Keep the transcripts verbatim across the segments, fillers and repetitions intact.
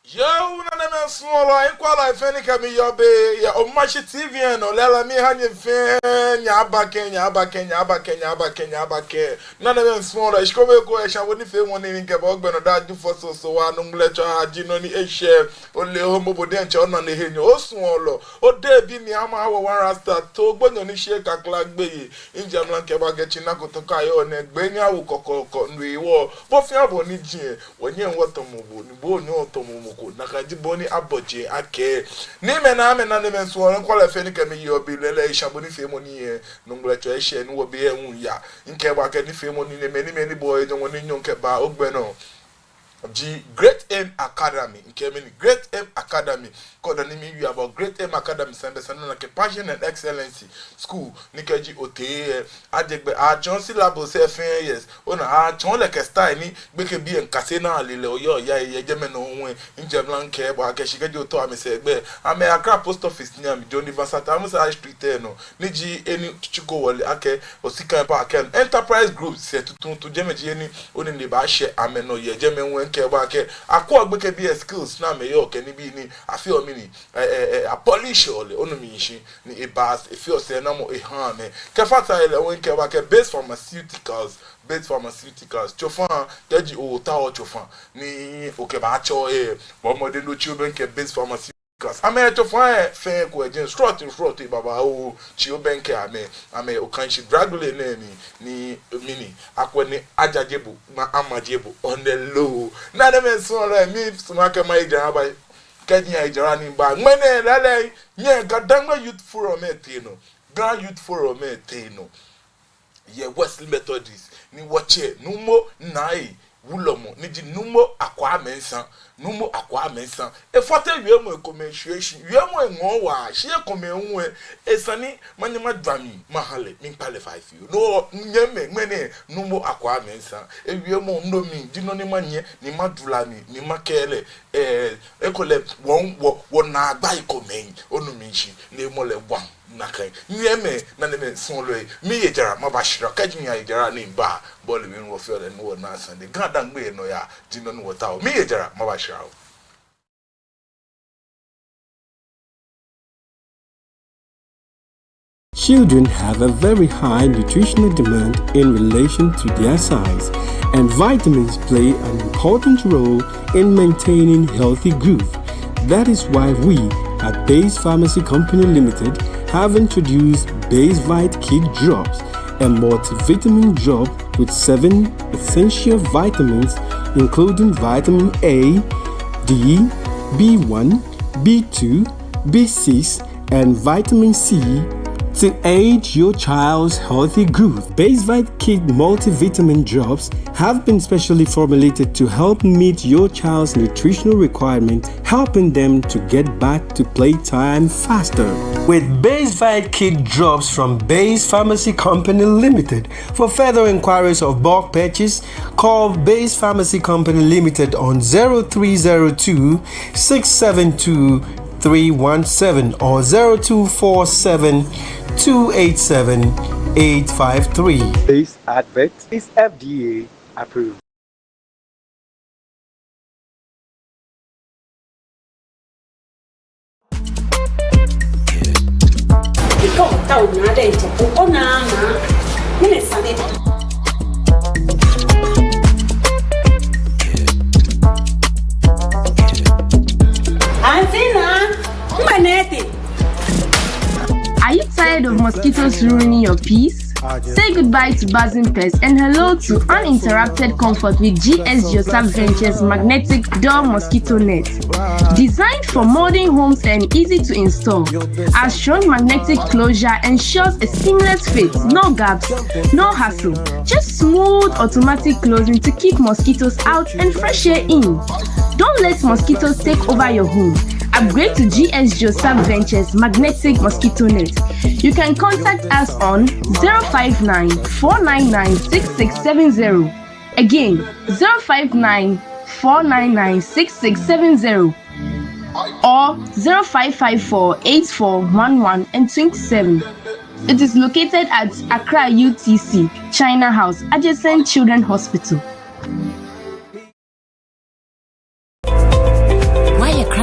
Yoo, nanemɛi suɔlɔi, miikwɛ nyɛ fɛɛ ni kɛ mi yɔɔ biɛ yɛ Omashi T V lɛ nɔ lɛ, miiha nyɛ fɛɛ nyɛ aba kɛ, nyɛ aba kɛ, nyɛ aba kɛ, nyɛ aba kɛ, nyɛ aba kɛ. Nanemɛi suɔlɔi, shikome ekoŋŋ yɛ shia bɔ ni fee mɔ ni ni kɛ bɔ gbɛ nɔ daa Jufɔ soso wa nɔ ŋmlɛ tsɔ aji nɔ ni eshɛ. Ole homo bo diɛŋtsɛ ona ni he nyɔ osuɔlɔ. Ode bi ni ama awo one rasta to gbonyo ni shi kakla gbeyei. Mijɛ mla mikɛba kɛ tsina ko tɔ ka yɔɔ nɛɛ gbɛ ni awo kɔkɔɔkɔ nui wɔ. Bo fɛɛ bɔ ni ji lɛ, wɔnyɛŋ wɔtɔmɔ bo, ni bo onyɛŋ otɔmɔ mɔ ko. Nakai ji bɔ ni abɔ tsɛ akɛ. Ni mɛi, nanemɛi suɔlɔi, miikwɛ nyɛ fɛɛ ni kɛ mi yɔɔ biɛ lɛ, yɛ shia bɔ ni fee mɔ ni yɛ nɔ ŋmlɛ tsɔ eshɛ ni wɔbi yɛ ŋu ya. Mikɛba kɛ nifeemɔ ni nɛɛ mɛi ni mɛi ni bɔ yɛ jɔɔmɔ ni nyɔ kɛba ogbɛ nɔ ji Great Aim Academy. Mikɛɛ mɛni Great Aim Academy. Kɛ oda ni miiwie about Great Aim Academy sɛɛ, bɛ sane nɔ ni akɛ Passion and Excellency School ni kɛji otee lɛ, ajɛ gbɛ, atsɔɔ syllabus lɛ fɛɛ, yes. Ona, atsɔɔ lɛ kɛ style ni gbekɛbii lɛ miikase naa lɛ, oyɔɔ ya yɛ jɛmɛ nɔŋŋ lɛ. Mijɛ mla mikɛba kɛ shi kɛji otao amɛsɛɛ gbɛ, amɛyɛ Accra Post Office ni amɛjɔɔ ni Vanzant Amusa High Street lɛ nɔ. Ni ji he ni tsutsu ko wɔle akɛ Osikan Park lɛ nɔ. Enterprise Group sɛɛ tuuntu jɛmɛ ji he ni onine baashɛ amɛnɔ yɛ jɛmɛ. Mikɛba kɛ akɔ gbekɛbii lɛ skills ni amɛyɔɔ kɛ nibii ni afeɔ mɛni, ɛ, ɛ, ɛ, apolish lɛ, onu mishishi, ni eba efeɔ sɛɛnamɔ ehaa amɛ. Kɛfata he lɛ, mikɛba kɛ Base Pharmaceuticals, Base Pharmaceuticals, tsofa, kɛji otaoɔ tsofa ni okɛbaatsɔ lɛ, bɔɔ mɔdɛŋ ni otsi obɛŋkɛ Base Pharmaceuticals. Amɛyɛ tsofa lɛ fɛɛ ko yɛ jɛi, srɔtoi srɔtoi babaoo, tsi obɛŋkɛ amɛ. Amɛyɛ Okanshi Drug Lane lɛ mli, ni mɛni, akwɛ ni ajaje bo, ni amaje bo on the low. Nanemɛi suɔlɔi, miisumɔ akɛ maye jara maba, kɛji miyaye jara ni miba. Ŋmɛnɛ lɛɛlɛŋ, nyɛ GaDangme Youth Forum lɛ tee nɔ, Ga Youth Forum lɛ tee nɔ yɛ Wesley Methodist, ni wɔtsɛ Nuumo Nai Wulɔmɔ, ni ji Nuumo Akwaa Mensah, Nuumo Akwaa Mensah. Efɔɔ tɛŋŋ wiemɔi komɛi eshwie shi, wiemɔi lɛ eŋɔɔ waa, shi ekomɛi hu lɛ, esa ni manyɛ majwa mli maha lɛ, miikpa lɛ fai fioo. No, nyɛmimɛi, ŋmɛnɛ Nuumo Akwaa Mensah ewiemɔ nɔ mli ji nɔ ni manyɛ ni majwa mli ni makɛɛ lɛ, eh, ekolɛ wɔ, wɔ, wɔnaagbai komɛi, onu mishishi, ni emɔ lɛ waŋ. Nakai. Nyɛmimɛi, nanemɛi suɔlɔi, miiye jara maba shira. Kɛji miyaye jara ni miba, bɔɔlɛ mli wɔfeɔ lɛ ni wɔnaa sane. GaDangme nɔyaa ji nɔ ni wɔtaoɔ. Miiye jara maba shira oo. Children have a very high nutritional demand in relation to their size, and vitamins play an important role in maintaining healthy growth. That is why we at Base Pharmacy Company Limited have introduced Basevite Kid Drops, a multivitamin drop with seven essential vitamins, including vitamin A, D, B one, B two, B six, and vitamin C to aid your child's healthy growth. Basevite Kid multivitamin drops have been specially formulated to help meet your child's nutritional requirement, helping them to get back to playtime faster. With Basevite Kid Drops from Base Pharmacy Company Limited, for further inquiries of bulk purchase, call Base Pharmacy Company Limited on zero three zero two, six seven two, three one seven or zero two four seven, two eight seven, eight five three. This advert is F D A approved. Ika otao naa diɛŋtsɛ ko onaa naa. Mɛni sane? Auntie Naa, mɛni tee? Are you tired of mosquitoes ruining your peace? Say goodbye to buzzing pests and hello to uninterrupted comfort with G S Joseph Ventures Magnetic Door Mosquito Net. Designed for modern homes and easy to install, our strong magnetic closure ensures a seamless fit, no gaps, no hassle. Just smooth automatic closing to keep mosquitoes out and fresh air in. Don't let mosquitoes take over your home. Upgrade to G S Joseph Ventures Magnetic Mosquito Net. You can contact us on zero five nine, four nine nine, six six seven zero. Again, zero five nine, four nine nine, six six seven zero or zero five five four, eight four one one and twenty-seven. It is located at Accra U T C, China House, adjacent Children Hospital.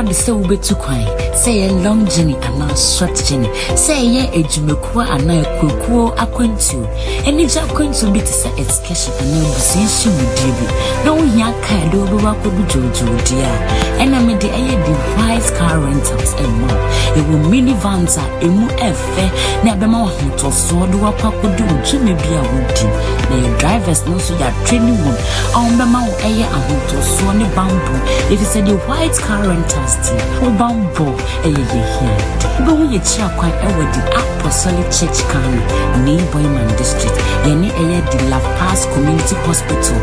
Sɛ wubetu kwan, sɛ ɛyɛ long journey anaa short journey, sɛ ɛyɛ adwumakuo anaa akuakuo akwantuo, anigye akwantuo bi te sɛ excursion anaa abusua nhyiamudie bi, na wohia kaa a ɛde wo bɛwɔ akɔdu dwoodwoo deɛ a, ɛna mede ɛyɛ The White Car Rentals ma wo. Yɛwɔ minivans a emu yɛ fɛ na ɛbɛma wo ahotosoɔ de wo akɔ akɔdu wo dwuma bi a wodi. Na yɛn drivers no nso yɛatraini wɔn a wɔbɛma wo ɛyɛ ahotosoɔ ne bammɔ, ɛfiri sɛ The White Car Rentals deɛ, wo bammɔ ɛyɛ yɛn ahiade. Wobɛhu yɛn akyiri kwan ɛwɔ the Apostolic Church Ghana, Nii Boimang District, yɛne ɛyɛ the La Paz Community Hospital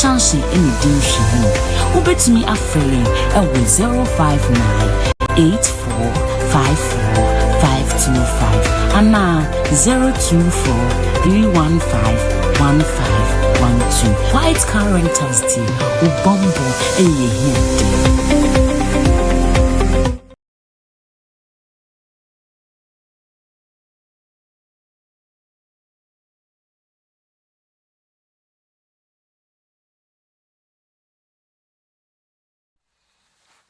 junction ɛna ɛdi nhwɛanim. Wobɛtumi afrɛ yɛn ɛwɔ zero five nine eight four five four five two five anaa zero two four three one five one five one two. White Car Rentals deɛ, wo bammɔ ɛyɛ yɛn ahiade.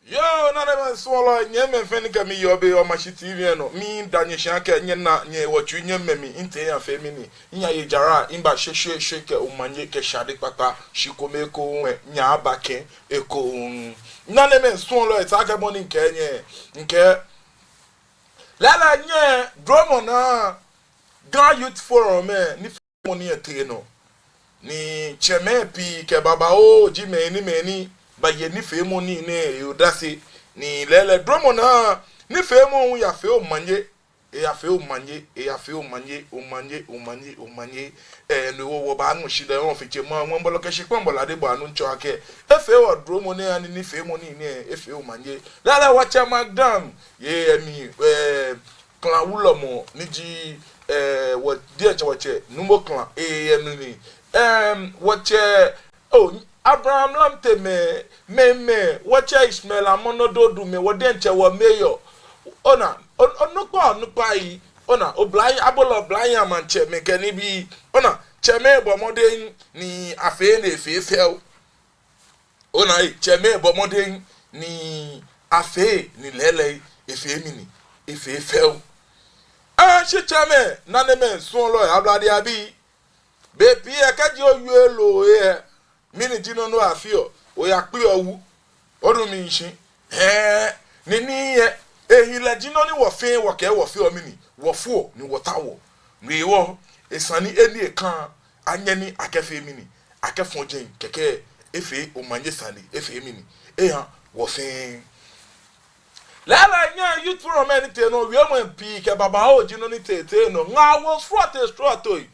Yoo, nanemɛi suɔlɔi, nyɛmimɛi fɛɛ ni kɛ mi yɔɔ biɛ yɛ Omashi T V lɛ nɔ, miida nyɛ shi akɛ nyɛna nyɛ wɔtsui nyɛmimɛi, mitee yafee mli ni miyaye jara, miba shweshweeshwe kɛ omanye kɛ shade kpakpa, shi kome ekoŋŋ lɛ, miyaaba kɛ ekoŋŋ. Nanemɛi suɔlɔi, taakɛ bɔ ni mikɛɛ nyɛ, mikɛɛ lɛɛlɛŋ nyɛ, dromɔ naa, Ga Youth Forum lɛ, nifeemɔ ni etee nɔ. Ni tsɛmɛi pii kɛ babaoo ji mɛi ni, mɛi ni baye nifeemɔ nii nɛɛ he odase. Ni lɛɛlɛŋ dromɔ naa, nifeemɔ hu yafee omanye, eyafee omanye, eyafee omanye, omanye, omanye, omanye. Ɛɛ, no hewɔ wɔbaaŋɔ shi lɛ, wɔfee tsɛ mɔ, ŋwɛi bɔlɔ kɛ shikpɔŋ bɔlɔ ade bɔ anu ntsɔ akɛ efee wɔ dromɔ nɛɛ, ani nifeemɔ nii nɛɛ efee omanye. Lɛɛlɛŋ wɔtsɛ Madam, yɛ mli, ɛɛ, Klan wulɔmɔ ni ji, ɛɛ, wɔ diɛŋtsɛ wɔtsɛ Nuumo Klan, ɛɛ, yɛ mli ni. Ɛm, wɔtsɛ, o, Abraham Lamte mɛi, mɛi, mɛi, wɔtsɛ Ishmael Amonu Dodoo mɛi, wɔ diɛŋtsɛ wɔ mayor. Ona, o, onukpa, onukpai, ona, oblahii, abolɔ oblahii amaŋtsɛmɛi kɛ nibii. Ona, tsɛmɛi bɔ mɔdɛŋ ni afee ni efee fɛo. Ona, ei, tsɛmɛi bɔ mɔdɛŋ ni afee ni lɛɛlɛŋ efee mli ni efee fɛo. Aa, shi tsɛmɛi, nanemɛi suɔlɔi, ablade abii, bei pii lɛ kɛji owie loo lɛ, mɛni ji nɔ ni oyafeɔ? Oyakpeɔ wu. Onu mishishi? Hɛɛ, ni nii lɛ, ehilɛ ji nɔ ni wɔfɛɛ wɔkɛɛ wɔfeɔ mli ni, wɔfoɔ ni wɔtaoɔ. No hewɔ, esa ni eni eka, anyɛ ni akɛfee mli ni, akɛfɔ jeŋ kɛkɛ efee omanye sane, efee mli ni, eha wɔfɛɛ. Lɛɛlɛŋ nyɛ Youth Forum lɛ ni tee nɔ, wiemɔi pii kɛ babaoo ji nɔ ni tee, tee nɔ. Ŋaawoo srɔtoi srɔtoi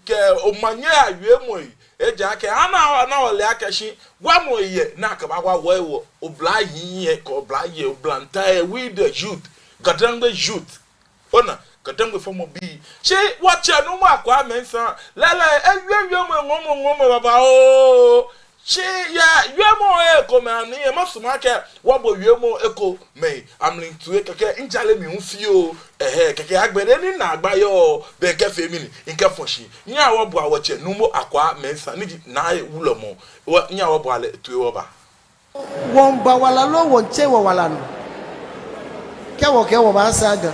kɛ omanye awiemɔi. Ejaakɛ ana, ana wɔle akɛ shi wamɔ yɛ, ni akɛba wa wɔ hewɔ, oblahii lɛ kɛ oblayei, oblahii lɛ, we the youth, Gadangme youth. Ona, Gadangme fɔmɔbii. Shi wɔtsɛ Nuumo Akwaa Mensah, lɛɛlɛŋ ewie wiemɔi ŋɔɔmɔ ŋɔɔmɔ babaoo. Shi yɛ wiemɔ lɛ ekomɛi amli lɛ, masumɔ akɛ wɔbo wiemɔ ekomɛi amli toi kɛkɛ, mijale mi hu fioo. Ɛhɛɛ, kɛkɛ agbɛnɛ ni naagba yɔɔ, be kɛfee mli ni mikɛfɔ shi. Nyɛhaa wɔboa wɔtsɛ Nuumo Akwaa Mensah ni ji Naa wulɔmɔ. Wɔ, nyɛhaa wɔboa lɛ toi wɔba. Wɔmiiba wala loo wɔmiitsɛ wɔ wala nɔ. Kɛ wɔkɛɛ wɔbaasaa Ga,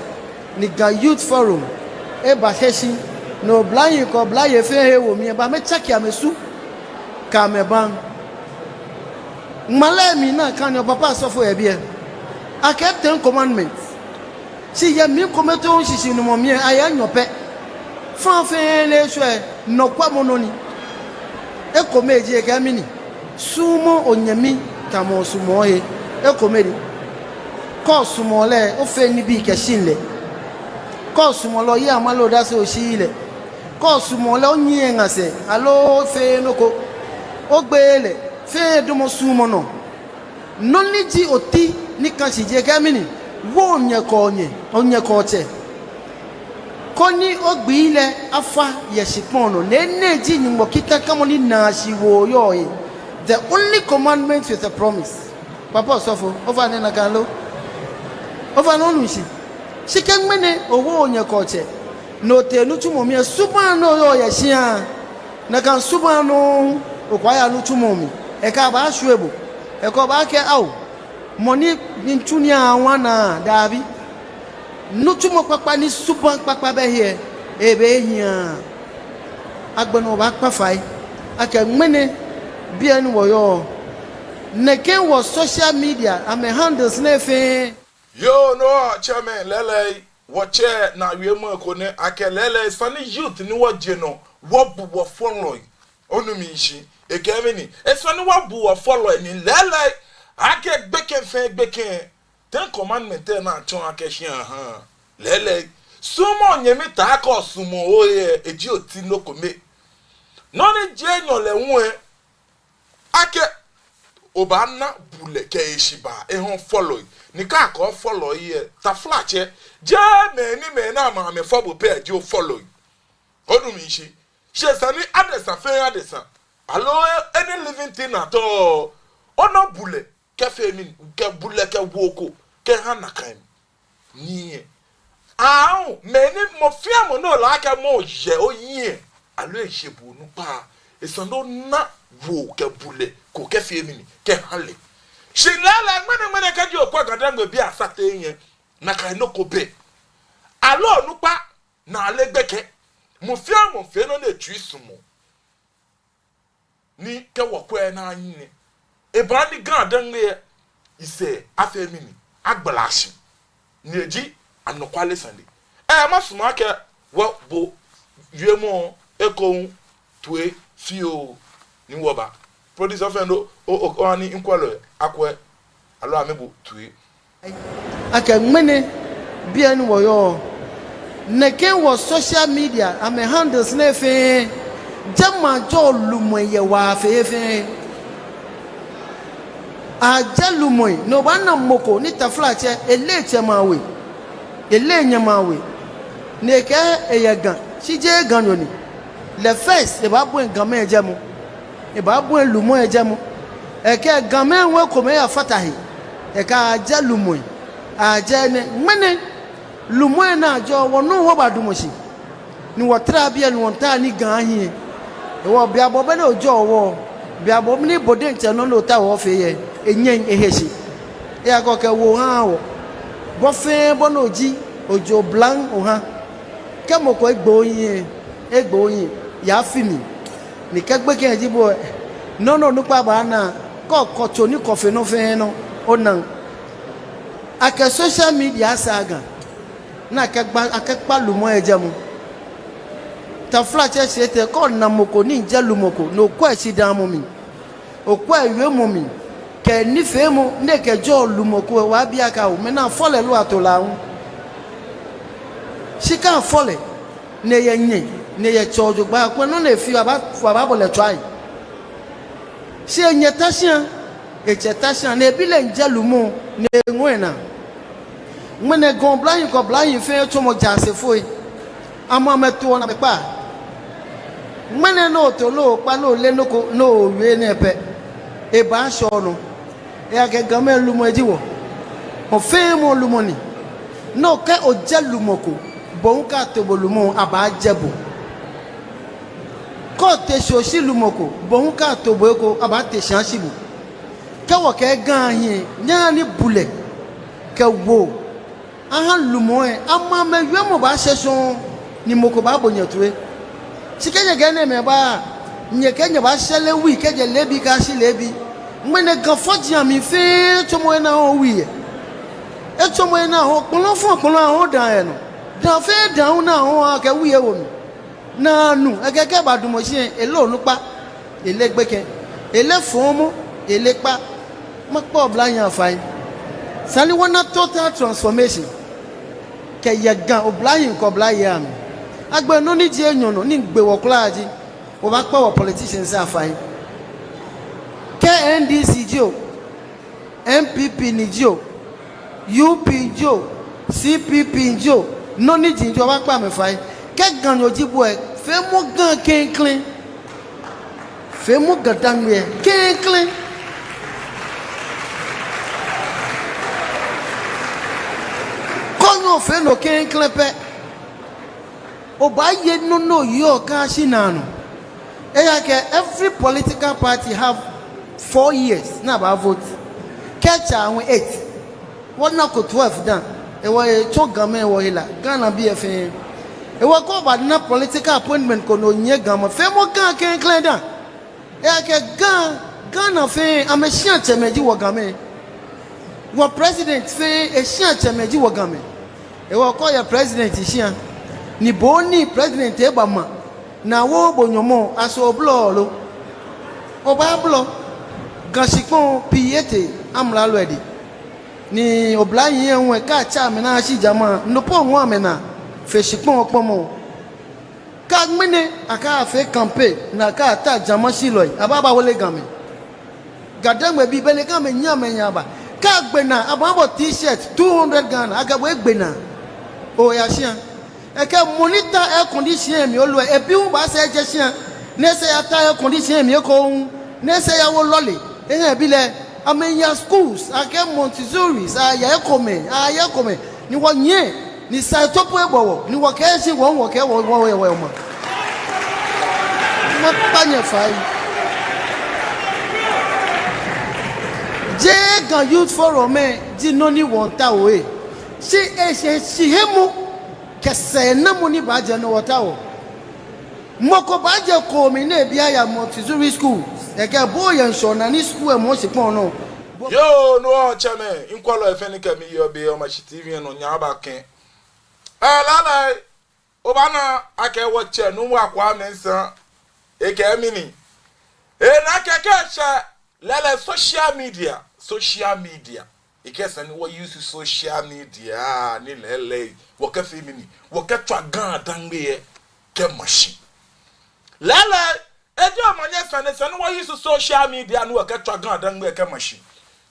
ni Ga Youth Forum eba he shi, ni oblahii kɛ oblayei fɛɛ he wo mli lɛ, amɛtsake amɛsu kɛ amɛbaŋ. Ŋmalɛ mli nakai ni, o papa osɔfo, yɛ biɛ, akɛɛ Ten Commandments. Shi yɛ mli kome too shishinumɔ mli lɛ, ayɛ enyɔ pɛ. Fã fɛɛ ni eshwɛ lɛ, nɔkwɛmɔnɔ ni. Ekome ji ekɛɛ mɛni? Sumɔ onyɛmi tamɔ osuumɔ ohe. Ekome ni. Kɛ osumɔɔ lɛ, ofeɔ nibii kɛshiɔ lɛ. Kɛ osumɔɔ lɛ, oyeɔ amale odase oshiɔ lɛ. Kɛ osumɔɔ lɛ, onyiɛɛɛ ŋa sɛɛ, aloo ofeee nɔ ko. Ogbeee lɛ, fɛɛ damɔ suumɔ nɔ. Nɔ ni ji oti ni ka shi ji ekɛɛ mɛni? Wo onyɛ kɛ onyɛ, onyɛ kɛ otsɛ, koni ogbii lɛ afa yɛ shikpɔŋ nɔ. Ni enɛ ji Nyɔŋmɔ kitakamɔ ni naa shiwoo yɔɔ he. The only commandment with a promise. Papa osɔfo, ofainɛ nakai lo? Ofainɛ onu shishi? Shi kɛ ŋmɛnɛ owo onyɛ kɛ otsɛ, ni otee nitsumɔ mli lɛ, subaŋ nɔ yɔɔ yɛ shia. Nakai subaŋ nɔ, okɛya nitsumɔ mli, ekɛ baashwie bo. Ekɛ baakɛɛ, ao, Mɔ ni, ni tsu ni awa naa, dabi. Nitsumɔ kpakpa ni subaŋ kpakpa bɛ he, ebe hiaa. Agbɛnɛ wɔbaakpa fai akɛ ŋmɛnɛ biɛ ni wɔyɔɔ, nɛkɛ wɔ social media, amɛ handles nɛɛ fɛɛ. Yoo, no, chairman, lɛɛlɛŋ, wɔtsɛ na wiemɔ ko nɛ, akɛ lɛɛlɛŋ, esa ni youth ni wɔje nɔ, wɔbu wɔfɔlɔi. Onu mi shishi, ekɛɛ mɛni, esa ni wɔbu wɔfɔlɔi ni lɛɛlɛŋ, akɛ gbekɛ fɛɛ gbekɛ, Ten Commandment lɛ ni atsɔɔ akɛ shi aha. Lɛɛlɛŋ, sumɔ onyɛmi taakɛ osumɔɔ ohe, eji oti nɔ kome. Nɔ ni ji enyɔ lɛ hu lɛ, akɛ obaana bulɛ kɛ heshibaa ehã ofɔlɔi. Ni kɛ akɛɛ ofɔlɔi lɛ, taflatsɛ, jeee mɛi ni mɛi ni amɛ amɛfɔ bo pɛ ji ofɔlɔi. Onu mi shishi, shi esa ni adesa fɛɛ adesa, aloo any living thing at all, ona bulɛ kɛfee mɛni, kɛ bulɛ kɛ woo ko kɛha nakai nii lɛ. Ahuŋ, mɛni, mɔ fɛɛ mɔ ni ole akɛ mɔ yɛ oyiŋ, aloo eje bo onukpa, esa ni ona woo kɛ bulɛ ko kɛfee mɛni, kɛha lɛ. Shi lɛɛlɛŋ, ŋmɛnɛŋmɛnɛ kɛji okwɛ Ga-Dangme biɛ asateŋ lɛ, nakai nɔ ko bɛ. Aloo onukpa, naa lɛ gbɛkɛ. Mɔ fɛɛ mɔ feɔ nɔ ni etsui sumɔɔ. Ni kɛ wɔkwɛ naa nɛɛ, ebaaha ni Ga-Dangme lɛ, esɛɛ afee mɛni, agbala shi. Ni eji anɔkwale sane. Ɛɛ, masumɔ akɛ wɔbo wiemɔ lɛ ekoŋŋ toi fioo ni wɔba. Producer fɛɛ nɔ, o, o, o, ani ŋkwɛlɔi akwɛ, aloo amɛbo toi. Akɛ ŋmɛnɛ biɛ ni wɔyɔɔ, nɛkɛ wɔ social media, amɛ handles nɛɛ fɛɛ, jɛmɛ ajɔɔ lumɔi yɛ waa fɛɛ fɛɛ. Ajɛɔ lumɔi, ni obaana mɔ ko ni taflatsɛ, eleee etsɛmɛi awe, eleee enyɛmɛi awe. Ni ekɛɛ eyɛ Ga, shi jeee Ganyo ni. Lɛ first, ebaabɔi Gamɛi jɛmɔ. Ebaabɔi lumɔi jɛmɔ. Ekɛɛ Gamɛi hu ekomɛi eyafata he. Ekɛɛ ajɛɔ lumɔi. Ajɛɔ nɛɛ, ŋmɛnɛ lumɔi ni ajɔɔ, wɔnɔ wɔbadamɔ shi. Ni wɔtara biɛ ni wɔmiitao ni Ga ahi. Ehewɔ bianɛ bɔ ni ojɔɔ wɔ, bianɛ bɔ ni bo diɛŋtsɛ nɔ ni otaoɔ ofee lɛ, enyɛŋ ehe shi. Ejaakɛ okɛ woo haaa wɔ. Bɔ fɛɛ bɔ ni oji, oji oblaŋ oha. Kɛ mɔ ko egbo ohiɛ, egbo ohiɛ yɛ afi mli. Ni kɛ gbekɛ ji bo lɛ, nɔ ni onukpa baana, kɛ okɔ tso ni okɔ fe nɔ fɛɛ nɔ, onaŋ. Akɛ social media asaa Ga, ni akɛkpa, akɛkpa lumɔi jɛmɔ. Taflatsɛ, shi etee kɛ ona mɔ ko ni jɛɔ lumɔ ko, ni okwɛ eshidamɔ mli, okwɛ ewiemɔ mli, kɛ enifeemɔ ni ekɛjɔɔ lumɔ ko, obaabi akɛ oo, mɛni, afɔ lɛ loo ato lɛ aahu? Shi kɛ afɔ lɛ, ni eyɛ nyɛ, ni eyɛ tsɛ jogbaŋŋ, kwɛ nɔ ni efeɔ, abaa, abaabɔ lɛ tswai. Shi enyɛ ta shia, etsɛ ta shia, ni ebi lɛ ejɛ lumɔ, ni eŋɔɔ enaa. Ŋmɛnɛ Ga oblahii kɛ oblahii fɛɛ tsɔmɔ jaasefoi. Amɛ amɛtoɔ naa amɛkpaa. Ŋmɛnɛ ni oto loo okpa loo ole nɔ ko ni owie nɛɛ pɛ, ebaashɛ onɔ. Ejaakɛ Gamɛi lumɔ ji wɔ. Mɔ fɛɛ mɔ lumɔ ni. Ni kɛ ojɛ lumɔ ko, bo hu kɛ ato bo lumɔ, abaajɛ bo. Kɛ ote shi oshi lumɔ ko, bo hu kɛ ato bo eko, abaate shi ashi bo. Kɛ wɔkɛɛ Ga ahi lɛ, nyɛhaa ni bulɛ kɛ woo aha lumɔi lɛ, amɛ amɛwiemɔ baashɛ shɔŋŋ, ni mɔ ko baabo nyɛ toi. Shi kɛ nyɛkɛ enɛɛmɛi ba, nyɛkɛɛ nyɛbaashɛ lɛ wui kɛjɛ leebi kɛyashi leebi. Ŋmɛnɛ Ga fɔji amli fɛɛ etsɔmɔ enaa ahɔɔ wui lɛ. Etsɔmɔ enaa ahɔɔ, kpɔlɔ fɔŋ kpɔlɔ ahɔɔ daa yɛ nɔ. Daa fɛɛ daa hu naa ahɔɔ akɛ wui lɛ ewo mli. Naa nu, ekɛɛ kɛ ebadamɔ shi lɛ, eleee onukpa, eleee gbekɛ, eleee fɔmɔ, eleee kpa. Makpa oblahii afai. Esa ni wɔna total transformation. Kɛjɛ Ga oblahii kɛ oblayei amli. Agbɛnɛ nɔ ni ji enyɔ nɔ ni miigbe wɔ kwraa ji, wɔbaakpa wɔ politicians afai. Kɛ N D C jio, N P P ni jio, U P jio, C P P jio, nɔ ni ji jio, wɔbaakpa amɛ fai. Kɛ Ganyo ji bo lɛ, feemɔ Ga klɛŋklɛŋ. Feemɔ Ga-Dangme klɛŋklɛŋ. Kɛ onyɛ ofee no klɛŋklɛŋ pɛ, obaaye nɔ ni oyɔɔ kɛyashi naanɔ. Ejaakɛ every political party have four years ni abaavote. Kɛ Kɛ tsɛ aahu eight, wɔnako twelve dã. Hewɔ etsɔ Gamɛi wɔhe la, Ghanabii fɛɛ. Hewɔ kɛ obaana political appointment ko ni onyiɛ Gamɛi, feemɔ Ga klɛŋklɛŋ dã. Ejaakɛ Ga, Ghana fɛɛ, amɛshiatsɛmɛi ji wɔ Gamɛi. Wɔ president fɛɛ, eshiatsɛmɛi ji wɔ Gamɛi. Hewɔ kɛ oyɛ president shia, ni bo ni president eba ma, ni awo bo nyɔmɔ, aso obolɔɔ lo? Obaabolɔ. Ga shikpɔŋ pii etee amralo lɛ dɛŋ. Ni oblahii lɛ hu, kɛ atsɛ amɛnaa ashi jama, no po hu amɛnaa fe shikpɔŋ kpɔmɔ. Kɛ ŋmɛnɛ akɛɛ afee campaign ni akɛɛ ata jamashilɔi, abaa abawole Gamɛi. GaDangmebii, belɛ Gamɛi nyiɛ amɛhiɛ aba. Kɛ agbe naa, abaabɔ T-shirt two hundred Ghana, akɛ bo egbe naa. Oya shia. Ekɛ mɔ ni ta air condition mli olo lɛ, ebi hu baasɛɛ ejɛ shia, ni esɛɛ eyata air condition mli ekoŋŋ, ni esɛɛ eyawo lɔle. Ehe ebi lɛ, amɛya schools, akɛ Montessori, aya ekomɛi, aya ekomɛi, ni wɔnyiɛ, ni sa etɔ po ebɔ wɔ, ni wɔkɛɛ shi wɔ, wɔkɛɛ wɔ, wɔ, wɔ, wɔ, wɔ ma. Makpa nyɛ fai. Jeee Ga Youth Forum lɛ ji nɔ ni wɔmiitao lɛ. Shi eshɛ shihemɔ kɛ sɛɛnamɔ ni baajɛ nɔ wɔtaoɔ. Mɔ ko baajɛ koo mli ni ebi aya Montessori school. Ekɛ bo yɛ ŋshɔnaa ni school lɛ mɔ shikpɔŋ nɔ. Yoo, no hewɔ tsɛmɛi, mikwɛlɔi fɛɛ ni kɛ mi yɔɔ biɛ yɛ Omashi T V lɛ nɔ, nyɛbakɛ. Ɛɛ, lɛɛlɛŋ, obaana akɛ wɔtsɛ Nuumo Akwaa Mensah, ekɛɛ mɛni? Ena akɛ kɛ eshɛ lɛɛlɛŋ social media, social media. Ekɛɛ esa ni wɔ use social media ni lɛɛlɛŋ wɔkɛfee mɛni? Wɔkɛtswa GaDangme lɛ kɛma shi. Lɛɛlɛŋ, eji omanye sane, esa ni wɔ use social media ni wɔkɛtswa GaDangme lɛ kɛma shi.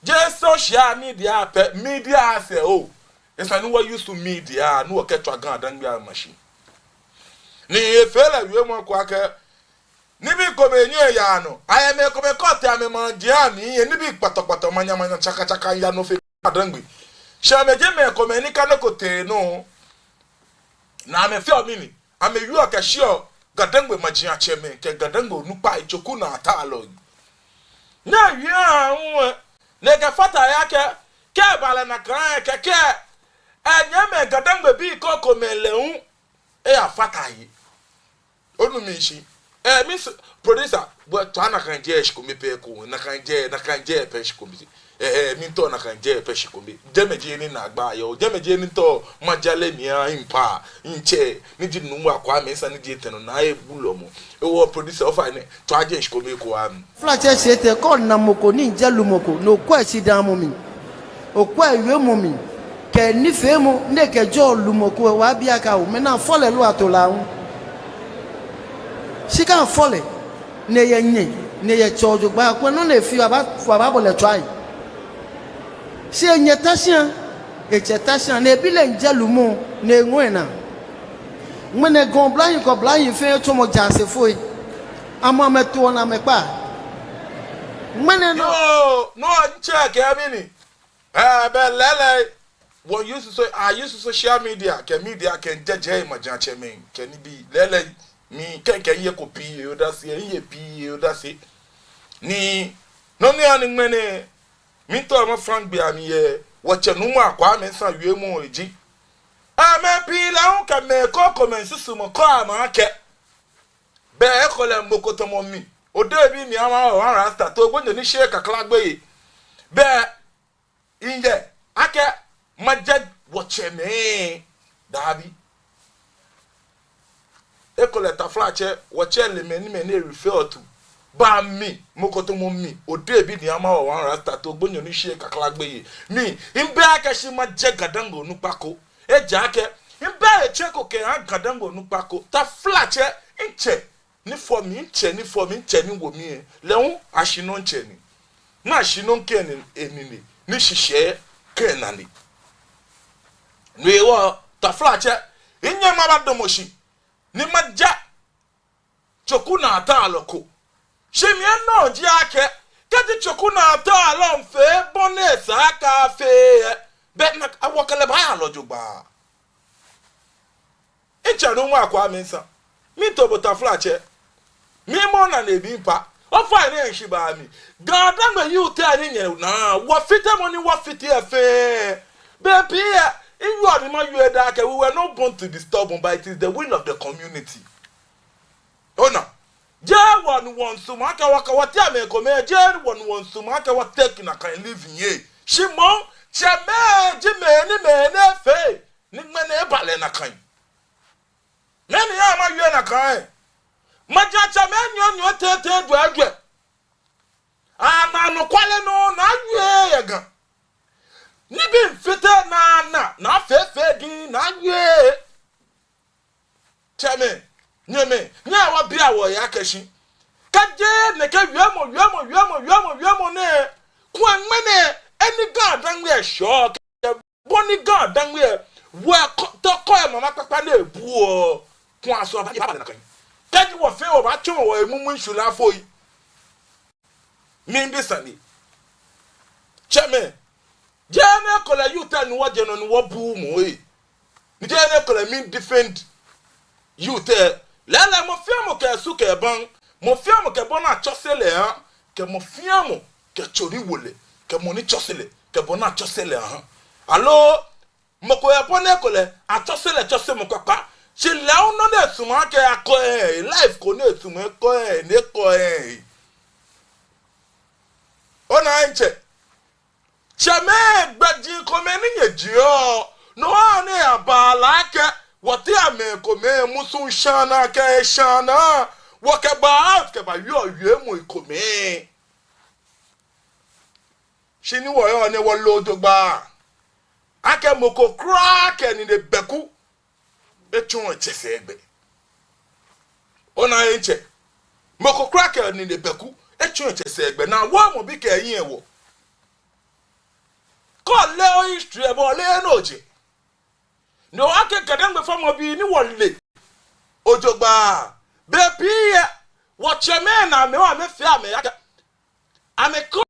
Jeee social media pɛ, media sɛɛ oo. Esa ni wɔ use media ni wɔkɛtswa GaDangme lɛ ama shi. Ni efee lɛ wiemɔ ko akɛ, nibii komɛi nyɛɛɛ yaa nɔ. Ayɛ mɛi komɛi kɛ otee amɛmaji amli lɛ, nibii kpɔtɔkpɔtɔ, manyamanya, tsakatsaka yaa nɔ fe GaDangme. Shi amɛji mɛi komɛi ni kɛ nɔ ko tee nɔ, ni amɛfeɔ mɛni? Amɛwieɔ kɛshiɔ GaDangme majiatsɛmɛi kɛ GaDangme onukpai, Tsokunaatalɔi. Ni awie aahu lɛ, ni ekɛfata he akɛ, kɛ eba lɛ nakai lɛ, kɛkɛ lɛ, enyɛmimɛi GaDangmebii krokomɛi lɛ hu eyafata he. Onu mishishi? Ɛɛ, Miss Producer, bo tswa nakai jɛi shikome pɛ ko, nakai jɛi, nakai jɛi pɛ shikome. Ɛɛ, ɛɛ, miitao nakai jɛi pɛ shikome. Jɛmɛ ji he ni naagba yɔɔ, jɛmɛ ji he ni miitao majale mia, mipapa, mitsɛ, ni ji Nuumo Akwaa Mensah, ni ji etɛ nɔ naa ebulɔmɔ. Hewɔ Producer, ofainɛ, tswa jɛi shikome ko ha mi. Taflatsɛ, shi etɛ kɛ ona mɔ ko ni jɛ lumɔ ko, ni okwɛ eshidamɔ mli, okwɛ ewiemɔ mli, kɛ enifeemɔ ni ekɛjɛɔ lumɔ ko, obaabi akɛ oo, mɛni afɔ lɛ loo ato lɛ aahu? Shi kɛ afɔ lɛ, ni eyɛ nyɛ, ni eyɛ tsɛ jogbaŋŋ, kwɛ nɔ ni efeɔ, abaa, abaabɔ lɛ tswai. Shi enyɛ ta shia, etsɛ ta shia, ni ebi lɛ ejɛ lumɔ, ni eŋɔɔ enaa. Ŋmɛnɛ Ga oblahii kɛ oblahii fɛɛ tsɔmɔ jaasefoi. Amɛ amɛtoɔ ni amɛkpaa. Ŋmɛnɛ nɔ. Yoo, no hewɔ mitsɛ kɛɛ mɛni? Ɛɛ, bɛ lɛɛlɛŋ, wɔ use so, a use social media, kɛ media kɛjɛjɛ majiatsɛmɛi, kɛ nibii, lɛɛlɛŋ, mi kɛ, mikɛ mihe ko pii ye odase, mihe pii ye odase. Ni, nɔ ni hani ŋmɛnɛ, miitao mafã gbɛ amli yɛ, wɔtsɛ Nuumo Akwaa Mensah wiemɔ lɛ ji. Amɛ pii lɛ hu kɛ mɛi krokomɛi susumɔ kɛɔ amɛ akɛ, bɛ ekolɛ mɔ ko tamɔ mi, Odehe bi Nii Amaa Ɔwan Rasta, Too Gbonyo ni sheee kakla gbeyei. Bɛ miyɛ akɛ majɛ wɔtsɛmɛi, daabi. Ekolɛ taflatsɛ, wɔtsɛ lɛ mɛi ni mɛi ni refer to. Bɛ mi, mɔ ko tamɔ mi, Odehe bi Nii Amaa Ɔwan Rasta, Too Gbonyo ni sheee kakla gbeyei. Mi, mibɛ akɛ shi majɛ GaDangme onukpa ko. Ejaakɛ, mibɛ etsɛ ko kɛha GaDangme onukpa ko. Taflatsɛ, mitsɛ ni fɔ mi, mitsɛ ni fɔ mi, mitsɛ ni wo mi lɛ. Lɛ hu, ashi nɔ mitsɛ ni. Ni ashi nɔ mikɛ ni, enine, ni shishɛ kɛ nane. No hewɔ, taflatsɛ, minyɛŋ mabadamɔ shi, ni maja Tsokunaatalɔ ko. Shi mi nɔ ji akɛ, kɛji Tsokunaatalɔ miifee bɔ ni esa akɛ afee lɛ, bɛ nakai wɔkɛ lɛ baaya lɔ jogbaŋŋ. Mitsɛ Nuumo Akwaa Mensah, miitao bo taflatsɛ, mimɔ nane mipapa, Ofainɛ, shi ba mi. GaDangme youth lɛ ni nyɛnaa, wɔfite mɔ ni wɔfite lɛ fɛɛ. Bei pii lɛ, miwieɔ ni mawie daa akɛ, we were not born to be stubborn, but it is the will of the community. Ona, jeee wɔ ni wɔmiisumɔ akɛ wɔkɛ wɔteŋ mɛi komɛi, jeee wɔ ni wɔmiisumɔ akɛ wɔtake nakai living lɛ. Shi moŋ, tsɛmɛi ji mɛi ni mɛi nɛɛ fee, ni ŋmɛnɛ eba lɛ nakai. Mɛni hewɔ mawie nakai? Maja tsɛmɛi enyɔ enyɔ, etɛ etɛ, ejwɛ ejwɛ. Ana anɔkwale nɔ ni awieɔ yɛ Ga. Nibii ni fiteɔ naa, naa, naa fɛfɛo diŋŋ ni awieɔ. Tsɛmɛi, nyɛmɛi, nyɛhaa wɔbia wɔhe akɛ shi, kɛji nɛkɛ wiemɔ, wiemɔ, wiemɔ, wiemɔ, wiemɔ nɛɛ, kulɛ ŋmɛnɛ, eni GaDangme eshɛɔ kɛ bɔ ni GaDangme lɛ, wɔkɔ, tɔ kɔ lɛ mama kpakpa ni ebuɔ, kulɛ aso aba ni eba lɛ nakai. Kɛji wɔfɛɛ wɔbaatsɔ wɔhe mumui shwila foi. Miibi sane. Tsɛmɛi, jeee ekolɛ youth lɛ ni wɔjɛ nɔ ni wɔbuuu mɔ lɛ. Ni jeee ekolɛ miidefend youth lɛ. Lɛɛlɛŋ mɔ fɛɛ mɔ kɛ esu kɛ ebaŋ, mɔ fɛɛ mɔ kɛ bɔ ni atsɔse lɛ ahã, kɛ mɔ fɛɛ mɔ kɛ tsɔne ni ewo lɛ, kɛ mɔ ni tsɔse lɛ, kɛ bɔ ni atsɔse lɛ ahã. Aloo, mɔ ko yɛ bɔ ni ekolɛ atsɔse lɛ tsɔsemɔ kpakpa. Shi lɛ hu nɔ ni esumɔɔ akɛ akɔ ehe, life ko ni esumɔɔ akɛ ekɔ ehe, ni ekɔ ehe. Ona, ntsɛ. Tsɛmɛi, gbɛji komɛi ni nyɛjieɔ, no hewɔ ni aba lɛ akɛ, wɔteŋ mɛi komɛi musu shana kɛ shana, wɔkɛba out kɛbawieɔ wiemɔi komɛi. Shi ni wɔyɔɔ nɛɛ, wɔle jogbaŋŋ akɛ mɔ ko kwraa kɛ nine bɛku etsɔɔɔ etsɛ sɛɛ gbɛ. Ona, ntsɛ. Mɔ ko kwraa kɛ nine bɛku etsɔɔɔ etsɛ sɛɛ gbɛ. Ni wɔ mɔ bi kɛ eyi ewɔ. Kɛ ole o history lɛ, bo ole he ni oje. Ni owa akɛ GaDangme fɔmɔbii ni wɔle jogbaŋŋ. Bei pii lɛ, wɔtsɛmɛi ni amɛwa amɛfee amɛ akɛ amɛkɔ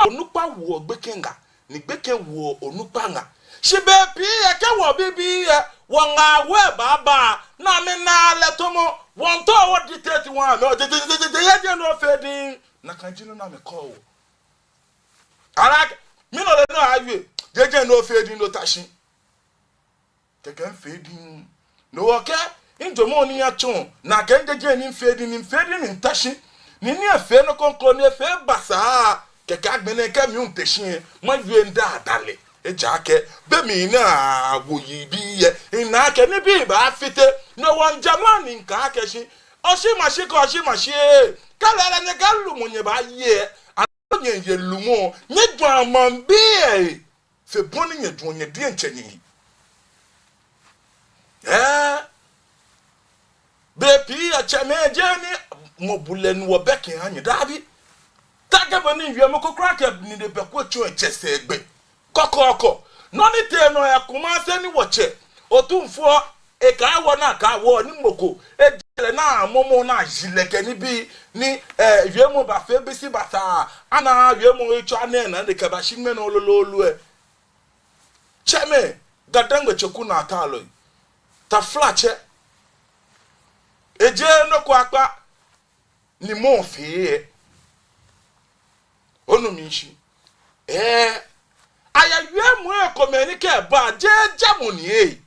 onukpa woɔ gbekɛ ŋa, ni gbekɛ woɔ onukpa ŋa. Shi bei pii lɛ kɛ wɔbibii lɛ, wɔŋaawoo baaba, ni amɛnaa lɛ tamɔ wɔmiitao wɔdictate wɔ amɛ, jeee, jeee, jeee, jeee, jeee, jeee nɔ fɛɛ diŋŋ. Nakai ji nɔ ni amɛkɔɔ wɔ. Alakɛ, mi nɔ lɛ nɔ awie, jeee, jeee nɔ fɛɛ diŋŋ ni ota shi. Kɛkɛ mifee diŋŋ. No hewɔ kɛ, mijwɛŋmɔ ni miyatsɔɔ, ni akɛ jeee, jeee ni mifee diŋŋ, ni mifee diŋŋ ni mita shi. Ni ni efee nɔ kroko ni efee basaa, kɛkɛ agbɛnɛ kɛ mi hu mite shi lɛ, mawie mida ada lɛ. Ejaakɛ, be mli ni awo yibii lɛ, mina akɛ nibii baafite, no hewɔ mijɛ mla ni mikɛɛ akɛ shi, oshimashi kɛ oshimashi lɛ, kɛ lɛɛlɛŋ nyɛkɛ lumɔ nyɛbaaye lɛ, aloo nyɛye lumɔ, nyɛjwɛŋa maŋbii lɛ he fe bɔ ni nyɛjwɛŋɔ nyɛ diɛŋtsɛ nyɛhe. Ɛɛ, bei pii lɛ tsɛmɛi, jeee ni mɔ bulɛ ni wɔbɛ kɛha nyɛ, dabi. Taakɛ bɔ ni miwie, mɔ ko kwraa kɛ nine bɛku etsɔɔɔ etsɛ sɛɛ gbɛ. Kɔkɔɔkɔ. Nɔ ni tee nɔ yɛ Kumasi ni wɔtsɛ Otumfuo ekɛɛ wɔ ni akɛɛ wɔ ni mɔ ko ejɛ lɛ ni amɔmɔ ni aji lɛ kɛ nibii ni, eh, wiemɔ bafee bisi bataa. Ana wiemɔ etsɔ anɛ ni ekɛbashi ŋmɛnɛ lolo lolo lɛ. Tsɛmɛi, GaDangme tsoku naa ta lɔ yi. Taflatsɛ. Ejeee nɔ ko akpa ni mɔ fee lɛ. Onu mi shishi. Ɛɛ, ayɛ wiemɔi komɛi ni kɛba, jeee jamɔ ni lɛ.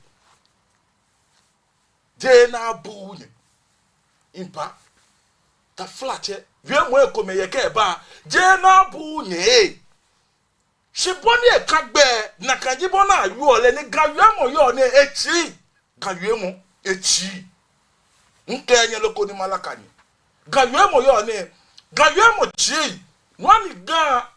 Jeee ni abuuu nyɛ. Mpa. Taflatsɛ, wiemɔi komɛi yɛ kɛba, jeee ni abuuu nyɛ lɛ. Shi bɔ ni eka gbɛ, nakai ji bɔ ni awieɔ lɛ, ni Ga wiemɔ yɔɔ nɛɛ, etsii. Ga wiemɔ, etsii. Mikɛɛ nyɛ loko ni malaka nyɛ. Ga wiemɔ yɔɔ nɛɛ, Ga wiemɔ tsii. Nɔ ni Ga,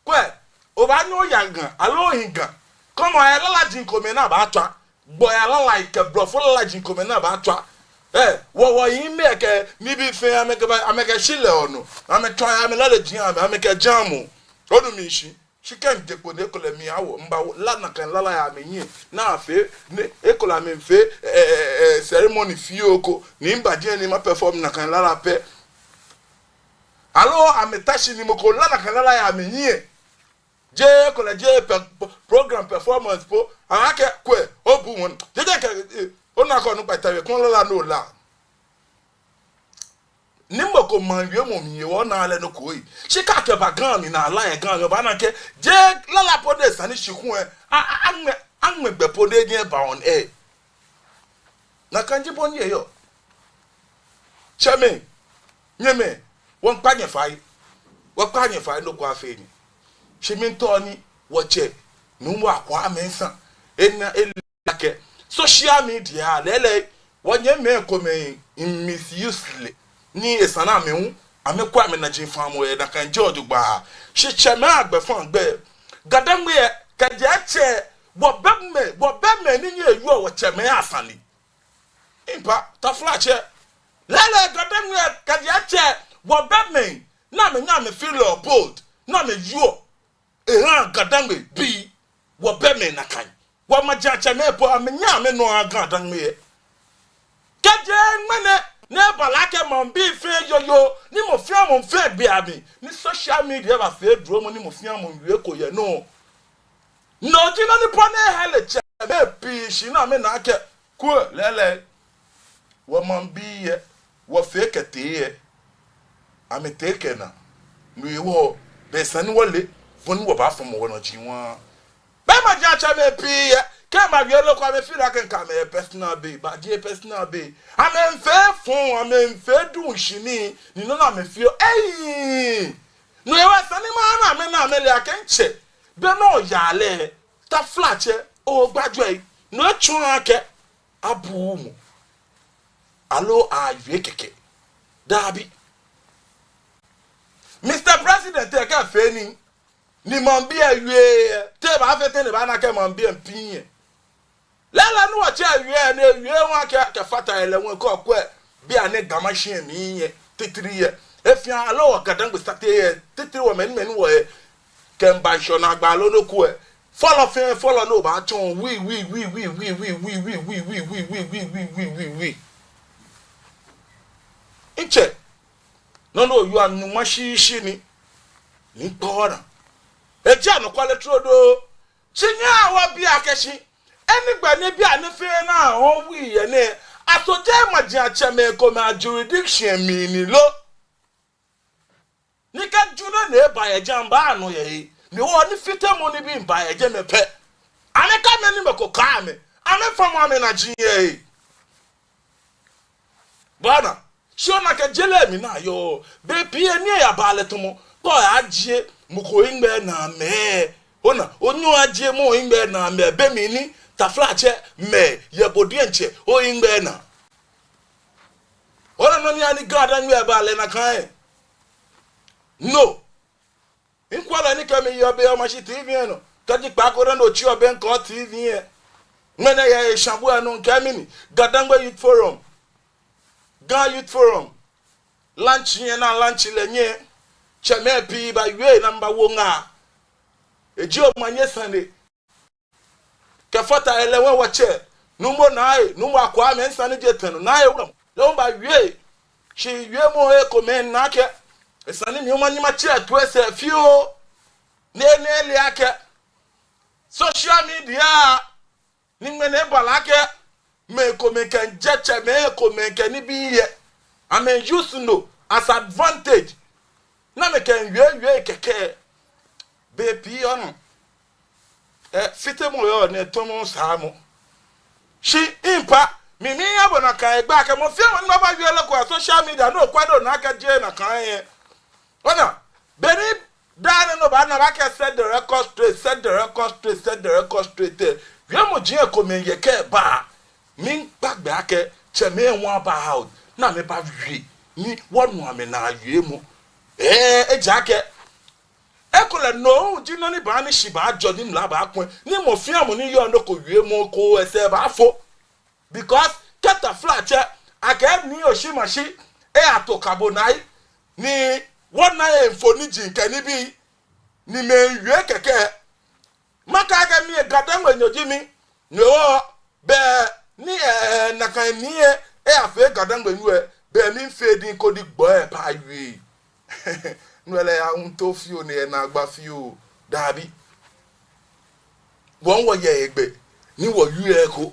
kwɛ, obaanyɛ oya Ga, aloo ohi Ga. Kɔmɔ ayɛ lalaji komɛi ni abaatswa. Gbɔi alalai kɛ blɔfo lalaji komɛi ni abaatswa. Eh, wɔ, wɔhiimɛi kɛ nibii fɛɛ, amɛkɛba, amɛkɛshi lɛ onɔ. Amɛtswa yɛ amɛlalaji, amɛ, amɛkɛjamɔ. Onu mi shishi. Shi kɛ mije kpo ni ekolɛ mi awo, mibaawo, la nakai lalai amɛnyiɛ. Ni afee, ni ekolɛ amɛmiifee, eh, eh, eh, ceremony fioo ko. Ni miba jɛi ni maperform nakai lalai pɛ. Aloo amɛta shi ni mɔ ko la nakai lalai amɛnyiɛ. Jeee ekolɛ jeee pɛ, program performance po. Akɛ kwɛ, obu mɔ. Jeee jeee kɛ, eh, ona akɛ onukpa ta wie, kɔn lala no la. Ni mɔ ko maŋ wiemɔ mli yɛ wɔnaa lɛ nɔ ko ei. Shi kɛ akɛba Ga mli ni ala yɛ Ga mli, obaana akɛ jeee lala po ni esa ni shi kulɛ a, a, aŋmɛ, aŋmɛ gbɛ po ni enyɛ eba on air. Nakai ji bɔ ni eyɔɔ. Tsɛmɛi, nyɛmɛi, wɔmiikpa nyɛ fai. Wɔkpa nyɛ fai, nɔ ko afee nyɛ. Shi miitao ni wɔtsɛ Nuumo Akwaa Mensah ena ele akɛ social media lɛɛlɛŋ, wɔnyɛmimɛi komɛi misuse lɛ, ni esa ni amɛ hu amɛkwɛ amɛnaji famɔ yɛ nakai jɛi jogbaŋŋ. Shi tsɛmɛi agbɛfaŋ gbɛ, GaDangme yɛ, kɛjɛ etsɛ, wɔbɛ mɛi, wɔbɛ mɛi ni nyɛ yɔɔ wɔtsɛmɛi asane. Impa, taflatsɛ. Lɛɛlɛŋ GaDangme yɛ, kɛjɛ etsɛ, wɔbɛ mɛi ni amɛnyɛ amɛfeɔ bold, ni amɛyɔɔ ehaa GaDangme bii, wɔbɛ mɛi nakai. Wɔmajiatsɛmɛi po amɛnyɛ amɛnu GaDangme yɛ. Kɛjɛ ŋmɛnɛ ni eba lɛ akɛ maŋbii fɛɛ yɔyɔɔ, ni mɔ fɛɛ mɔ fɛɛ gbe amli, ni social media bafee duromɔ, ni mɔ fɛɛ mɔ wie eko yɛ nɔ. No ji nɔ ni po ni ehere tsɛmɛi pii shi ni amɛna akɛ, kwɛ lɛɛlɛŋ, wɔmaŋbii yɛ, wɔfee kɛtee yɛ, amɛtee kɛnaa. No hewɔ, bɛ esa ni wɔle bɔ ni wɔbaafɔmɔ wɔnɔ ji waa. Bɛ majiatsɛmɛi pii yɛ, kɛ mawie loko amɛfeɔ akɛ ŋka amɛ personal be, but jeee personal be. Amɛmiifee fɔŋ, amɛmiifee duŋ shi ni, ni no ni amɛfeɔ. Ei! No hewɔ esa ni mana amɛ ni amɛle akɛ ntsɛ, bɛ no yaa lɛ, taflatsɛ, ogbajɔi, no etsɔɔɔ akɛ abuuu mɔ, aloo awie kɛkɛ. Dabi. Mister President, ekɛfee nii, ni maŋbii ewie, te ebaafee tɛŋŋ ni ebaana akɛ maŋbii miipi yɛ? Lɛɛlɛŋ ni wɔtsɛ ewie, ni ewie hu akɛ, kɛfata he lɛ hu kɛ okwɛ, bianɛ Ga Mashie mli yɛ, titri yɛ. Efeɔ aloo wɔ GaDangme sate yɛ, titri wɔ mɛni mɛni wɔyɛ. Kɛ mba ŋshɔnaa gba loo nɔ ko ɛ. Fɔlɔ fɛɛ fɔlɔ ni obaatsɔ wi, wi, wi. Ntsɛ. Nɔ ni oyɔɔ anuma shishi ni. Ni kpɔna. Eji anɔkwale trodoo. Shi nyɛhaa wɔbi akɛ shi, enɛ gbɛ ni bianɛ fɛɛ naa ɔɔ wi yɛ nɛɛ, aso jeee majiatsɛmɛi komɛi a jurisdiction mli ni lo? Ni kɛ ju nɛɛ ni eba yɛ jɛmɛ, mba nɔ yɛ he, ni wɔ ni fitemɔ nibii miiba yɛ jɛmɛ pɛ, amɛkɛɛ mɛni mɔ ko kɛɛ amɛ, amɛfamɔ amɛnaji yɛ he. Bɔ ni, shi ona akɛ je lɛ mli ni ayɔɔ, bei pii ni eyaba lɛ tamɔ, kɛ oyajie mɔ ko hiŋmɛi naa mɛi, ona, onyɛɔ ojie mɔ hiŋmɛi naa mɛi, be mli ni, taflatsɛ, mɛi yɛ bo diɛŋtsɛ ohiŋmɛi naa. Ona nɔ ni ani GaDangme ba lɛ nakai. No. Ŋkwɛlɔi ni kɛ mi yɔɔ be yɛ Omashi T V lɛ nɔ. Kɛji kpaako dani otsi yɔɔ be ŋkɔ T V lɛ. Ŋmɛnɛ yɛ eshabu lɛ nɔ ŋkɛɛ mini. GaDangme Youth Forum. Ga Youth Forum. Launch lɛ ni alaunch lɛ nyɛ. Tsɛmɛi pii bawie ni amɛbawo ŋaa. Eji omanye sane. Kɛfata he lɛ hu wɔtsɛ, Nuumo Nai, Nuumo Akwaa Mensah ni ji etɛ nɔ, Nai Ewuram, lɛ hu bawie. Shi wiemɔ ekomɛi naa akɛ, esa ni mi hu manyɛ matsɛ toi sɛɛ fioo. Ni enɛ ele akɛ, social media, ni ŋmɛnɛ eba lɛ akɛ, mɛi komɛi kɛjɛ tsɛmɛi komɛi kɛ nibii yɛ. Amɛ use no as advantage. Ni amɛkɛwiewie kɛkɛ. Bei pii ona. Eh, fitemɔ yɔɔ ni etɔmɔ saamɔ. Shi impa, mi miiya bo nakai gbɛ akɛ mɔ fɛɛ mɔ ni baawie lɛ ko yɛ social media, no okwɛ do naa akɛ jeee nakai yɛ. Ona, be ni daa nɛɛ no baana, baakɛɛ set the record straight, set the record straight, set the record straight lɛ. Wiemɔi komɛi yɛ kɛ ba. Miikpa gbɛ akɛ, tsɛmɛi hu aba out, ni amɛbawie, ni wɔnu amɛnaa wiemɔ. Eh, ejaakɛ, ekolɛ no hu ji nɔ ni baa ni shi baajɔ ni mla baakwɛ, ni mɔ fɛɛ mɔ ni yɔɔ nɔ ko wiemɔ ko esɛɛ baafo. Because kɛ taflatsɛ, akɛ ni oshi mashi, eyato kabo nai, ni wɔna yɛ mfoniri kɛ nibii, ni mɛi wie kɛkɛ. Makɛɛ akɛ mi lɛ GaDangmenyo ji mi, no hewɔ be ni, eh, nakai nii lɛ, eyafee GaDangmenyo lɛ, be miifee diŋ ko diŋ gbɔ lɛ pɛ awie. No lɛ ya ŋto fioo ni enaagba fioo. Dabi. Wɔ hu wɔyɛ hegbɛ ni wɔwieɔ eko.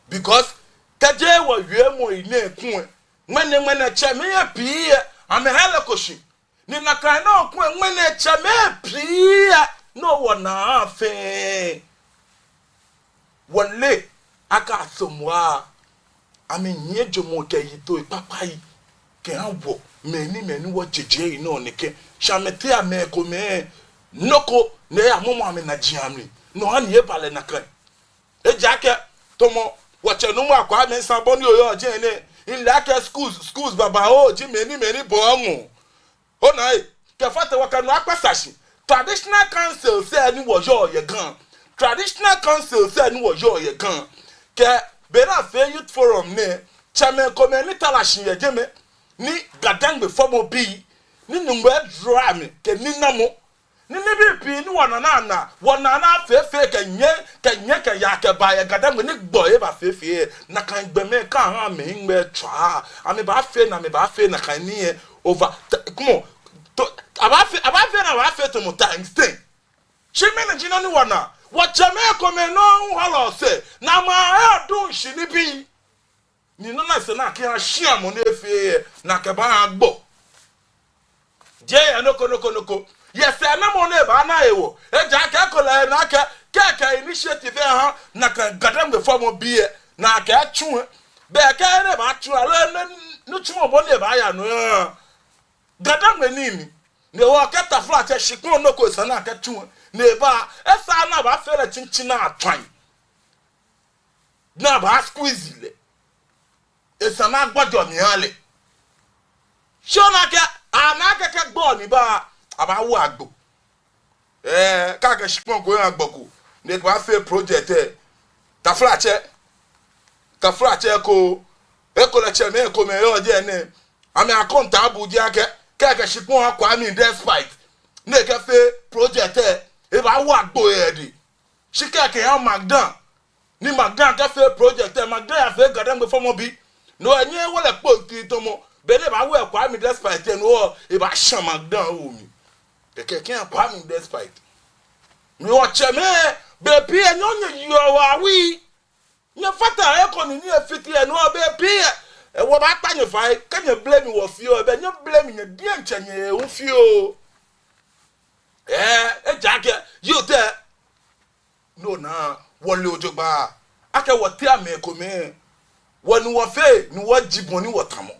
Because kɛji wɔwiemɔi nɛɛ kulɛ, Ŋmɛnɛ, ŋmɛnɛ tsɛmɛi pii lɛ, amɛhe lɛ ko shi. Ni nakai nɔŋŋ kulɛ ŋmɛnɛ tsɛmɛi pii lɛ, no wɔnaa fɛɛ. Wɔle akɛ Asamoah, amɛnyiɛ jɔɔmɔ kɛ yitoi kpakpai kɛha wɔ, mɛi ni, mɛi ni wɔjeje yi nɔ nɛkɛ. Shi amɛteŋ amɛ komɛi, nɔ ko ni eyamɔmɔ amɛnajiaŋ mli. No hewɔ ni ebalɛ nakai. Ejaakɛ, tamɔ, wɔtsɛ Nuumo Akwaa Mensah bɔ ni oyɔɔ jɛmɛ nɛɛ, mile akɛ schools, schools babaoo ji mɛi ni, mɛi ni bɔɔ ŋɔɔ. Ona ei, kɛfata wɔkɛ nɔ akpa sa shi. Traditional councils lɛ ni wɔyɔɔ yɛ Ga. Traditional councils lɛ ni wɔyɔɔ yɛ Ga. Kɛ be ni afee youth forum nɛɛ, tsɛmɛi komɛi ni tara shi yɛ jɛmɛ, ni Ga-Dangme fɔmɔbii, ni Nyɔŋmɔ edro amɛ, kɛ ninamɔ. Ni nibii pii ni wɔnaa naa, wɔnaa naa fɛfɛo kɛ nyɛ, kɛ nyɛ kɛya kɛba yɛ Ga-Dangme ni gbɔ eba fɛfɛo. Nakai gbɔmɛi kɛ aha amɛhiŋmɛi tswaa. Amɛbaafee naa, amɛbaafee nakai nii lɛ over. T-, come on. To, abaafee, abaafee naa, abaafee tamɔ times ten. Shi mɛni ji nɔ ni wɔnaa? Wɔtsɛmɛi komɛi nɔŋŋ hu halɔ sɛɛ, ni amɛyadu shi nibii. Ni no ni esa ni akɛha shia mɔ ni efee lɛ, ni akɛbaaha gbɔ. Jeee yɛ nɔ ko, nɔ ko, nɔ ko. Yɛ sɛɛnamɔ ni ebaana yɛ wɔ. Ejaakɛ ekolɛ ena akɛ, kɛkɛ initiative lɛ ha, nakai Ga-Dangme fɔmɔbii lɛ, ni akɛtsu lɛ. Be kɛ ni ebaatsu lɛ, aloo ni, nitsumɔ bɔ ni ebaaya nɔ lɛ, Ga-Dangme nii ni. Ni wɔkɛɛ taflatsɛ shikpɔŋ nɔ ko esa ni akɛtsu lɛ. Ni eba, esa ni abaafee lɛ tsitsi ni atswa yi. Ni abaa squeeze lɛ. Esa ni agbɔjɔ mli aha lɛ. Shi ona akɛ, ana akɛ kɛ gbɔ ni ba, abaawo agbo. Ee, kɛ akɛ shikpɔŋ ko yɛ agbo ko. Ni ekɛbaafee project lɛ. Taflatsɛ. Taflatsɛ ko. Ekolɛ tsɛmɛi komɛi yɔɔ jɛmɛ nɛɛ. Amɛ akɔntaabuu ji akɛ, kɛ akɛ shikpɔŋ akwa mli despite. Ni ekɛfee project lɛ. Ebaawo agbo yɛ edɛŋ. Shi kɛ akɛha Magdan. Ni Magdan kɛfee project lɛ, Magdan yafee Ga-Dangme fɔmɔbi. No enyɛ ewo lɛ kpo tii tamɔ. Be ni ebaawo Kwame despite lɛ no, ebaashã Magdan awo mli. Kɛkɛ kɛha Kwame despite. Ni wɔtsɛmɛi, bei pii lɛ nyɛ nyɛyeɔ wɔ awui. Nyɛfata he ko ni nyɛfiteɔ lɛ no bei pii lɛ. Ee, wɔbaakpa nyɛ fai, kɛ nyɛ blame wɔ fioo, be nyɛ blame nyɛ diɛŋtsɛ nyɛ hu fioo. Ee, ejaakɛ, youth lɛ. No naa, wɔle jogbaŋŋ. Akɛ wɔteŋ mɛi komɛi. Wɔ ni wɔfee, ni wɔji bɔ ni wɔtamɔ.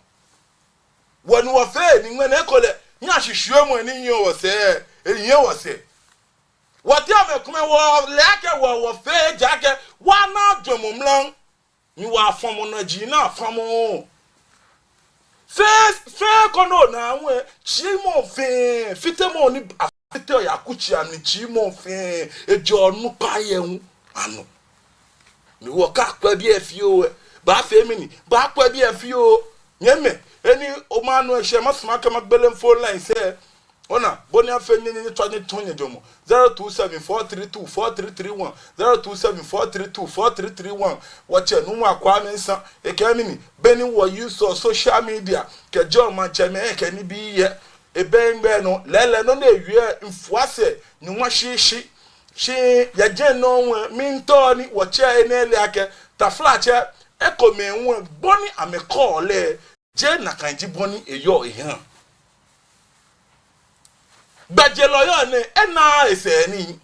Wɔ ni wɔfee, ni ŋmɛnɛ ekolɛ, nyɛshishiumɔ ni yɔɔ wɔsɛɛ, eyɛ wɔsɛɛ. Wɔteŋ mɛi komɛi wɔle akɛ wɔ, wɔfee ejaakɛ, wɔnaa jɔɔmɔ mra. Ni wɔfamɔ naa ji naa famɔ. Fɛɛ, fɛɛ ko no naa ŋwɛ, tsi mɔ fɛɛ, fitemɔ ni afiteɔ yɛ akutsei amli tsi mɔ fɛɛ, ejɔ onukpa yɛ ŋu anɔ. Ni wɔkɛɛ kwɛ biɛ fioo lɛ, baafee mɛni, baakwɛ biɛ fioo. Nyɛmɛi, eni omaanu eshɛ masumɔ akɛ magbele phone lines lɛ. Ona, bɔ ni afee nyɛ, nyɛ, nyɛtswa nyɛtsɔɔ nyɛjɔɔmɔ. Zero two seven four three two four three three one. Zero two seven four three two four three three one. Wɔtsɛ Nuumo Akwaa Mensah. Ekɛɛ mɛni, be ni wɔ use social media kɛjɔɔ maŋtsɛmɛi kɛ nibii lɛ. Ebɛ ŋmɛnɛ nɔ, lɛɛlɛŋ nɔ ni ewie lɛ, mifua sɛɛ, nyɔŋma shishi. Shi yɛ jɛmɛ nɔŋŋ lɛ, miitao ni wɔtsɛ enɛ ale akɛ, taflatsɛ, ekomɛi hu lɛ, bɔ ni amɛkɔɔ lɛ. Jeee nakai ji bɔ ni eyɔɔ eha. Gbɛjelɔ yɔɔ nɛɛ, enaaa esɛɛ nii.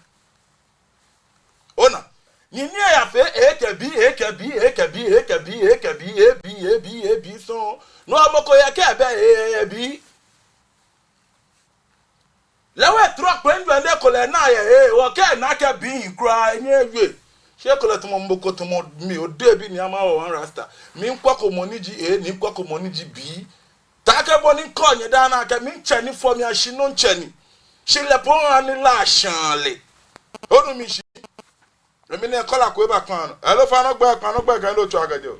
Ona. Ni nii lɛ yafee, ekɛ bii, ekɛ bii, ekɛ bii, ekɛ bii, ekɛ bii, ebii, ebii, ebii sɔŋŋ. No mɔ ko yɛ kɛ ebɛ, ee, ebii. Lɛ hu etrɔ kpee ŋmɛnɛ ekolɛ naa yɛ, ee, wɔkɛɛ naa kɛ bii kwraa, enyɛ ewie. Shi ekolɛ tamɔ mɔ ko tamɔ mi, Odehe bi Nii Amaa One Rasta. Miikwɛ ko mɔ ni ji, ee, miikwɛ ko mɔ ni ji bii. Taakɛ bɔ ni mikɛɔ nyɛ daa nɛɛ akɛ mitsɛ ni fɔ mi ashi nɔ mitsɛ ni. Shi lɛ po ŋa ni la shaa lɛ. Onu mi shishi. Emli nɛɛ caller ko eba kpaa nɔ. Hello, ofainɛ ogbɛi, kpaa nɔ ogbɛi kɛ he ni otsɛɔ kɛjɛɔ.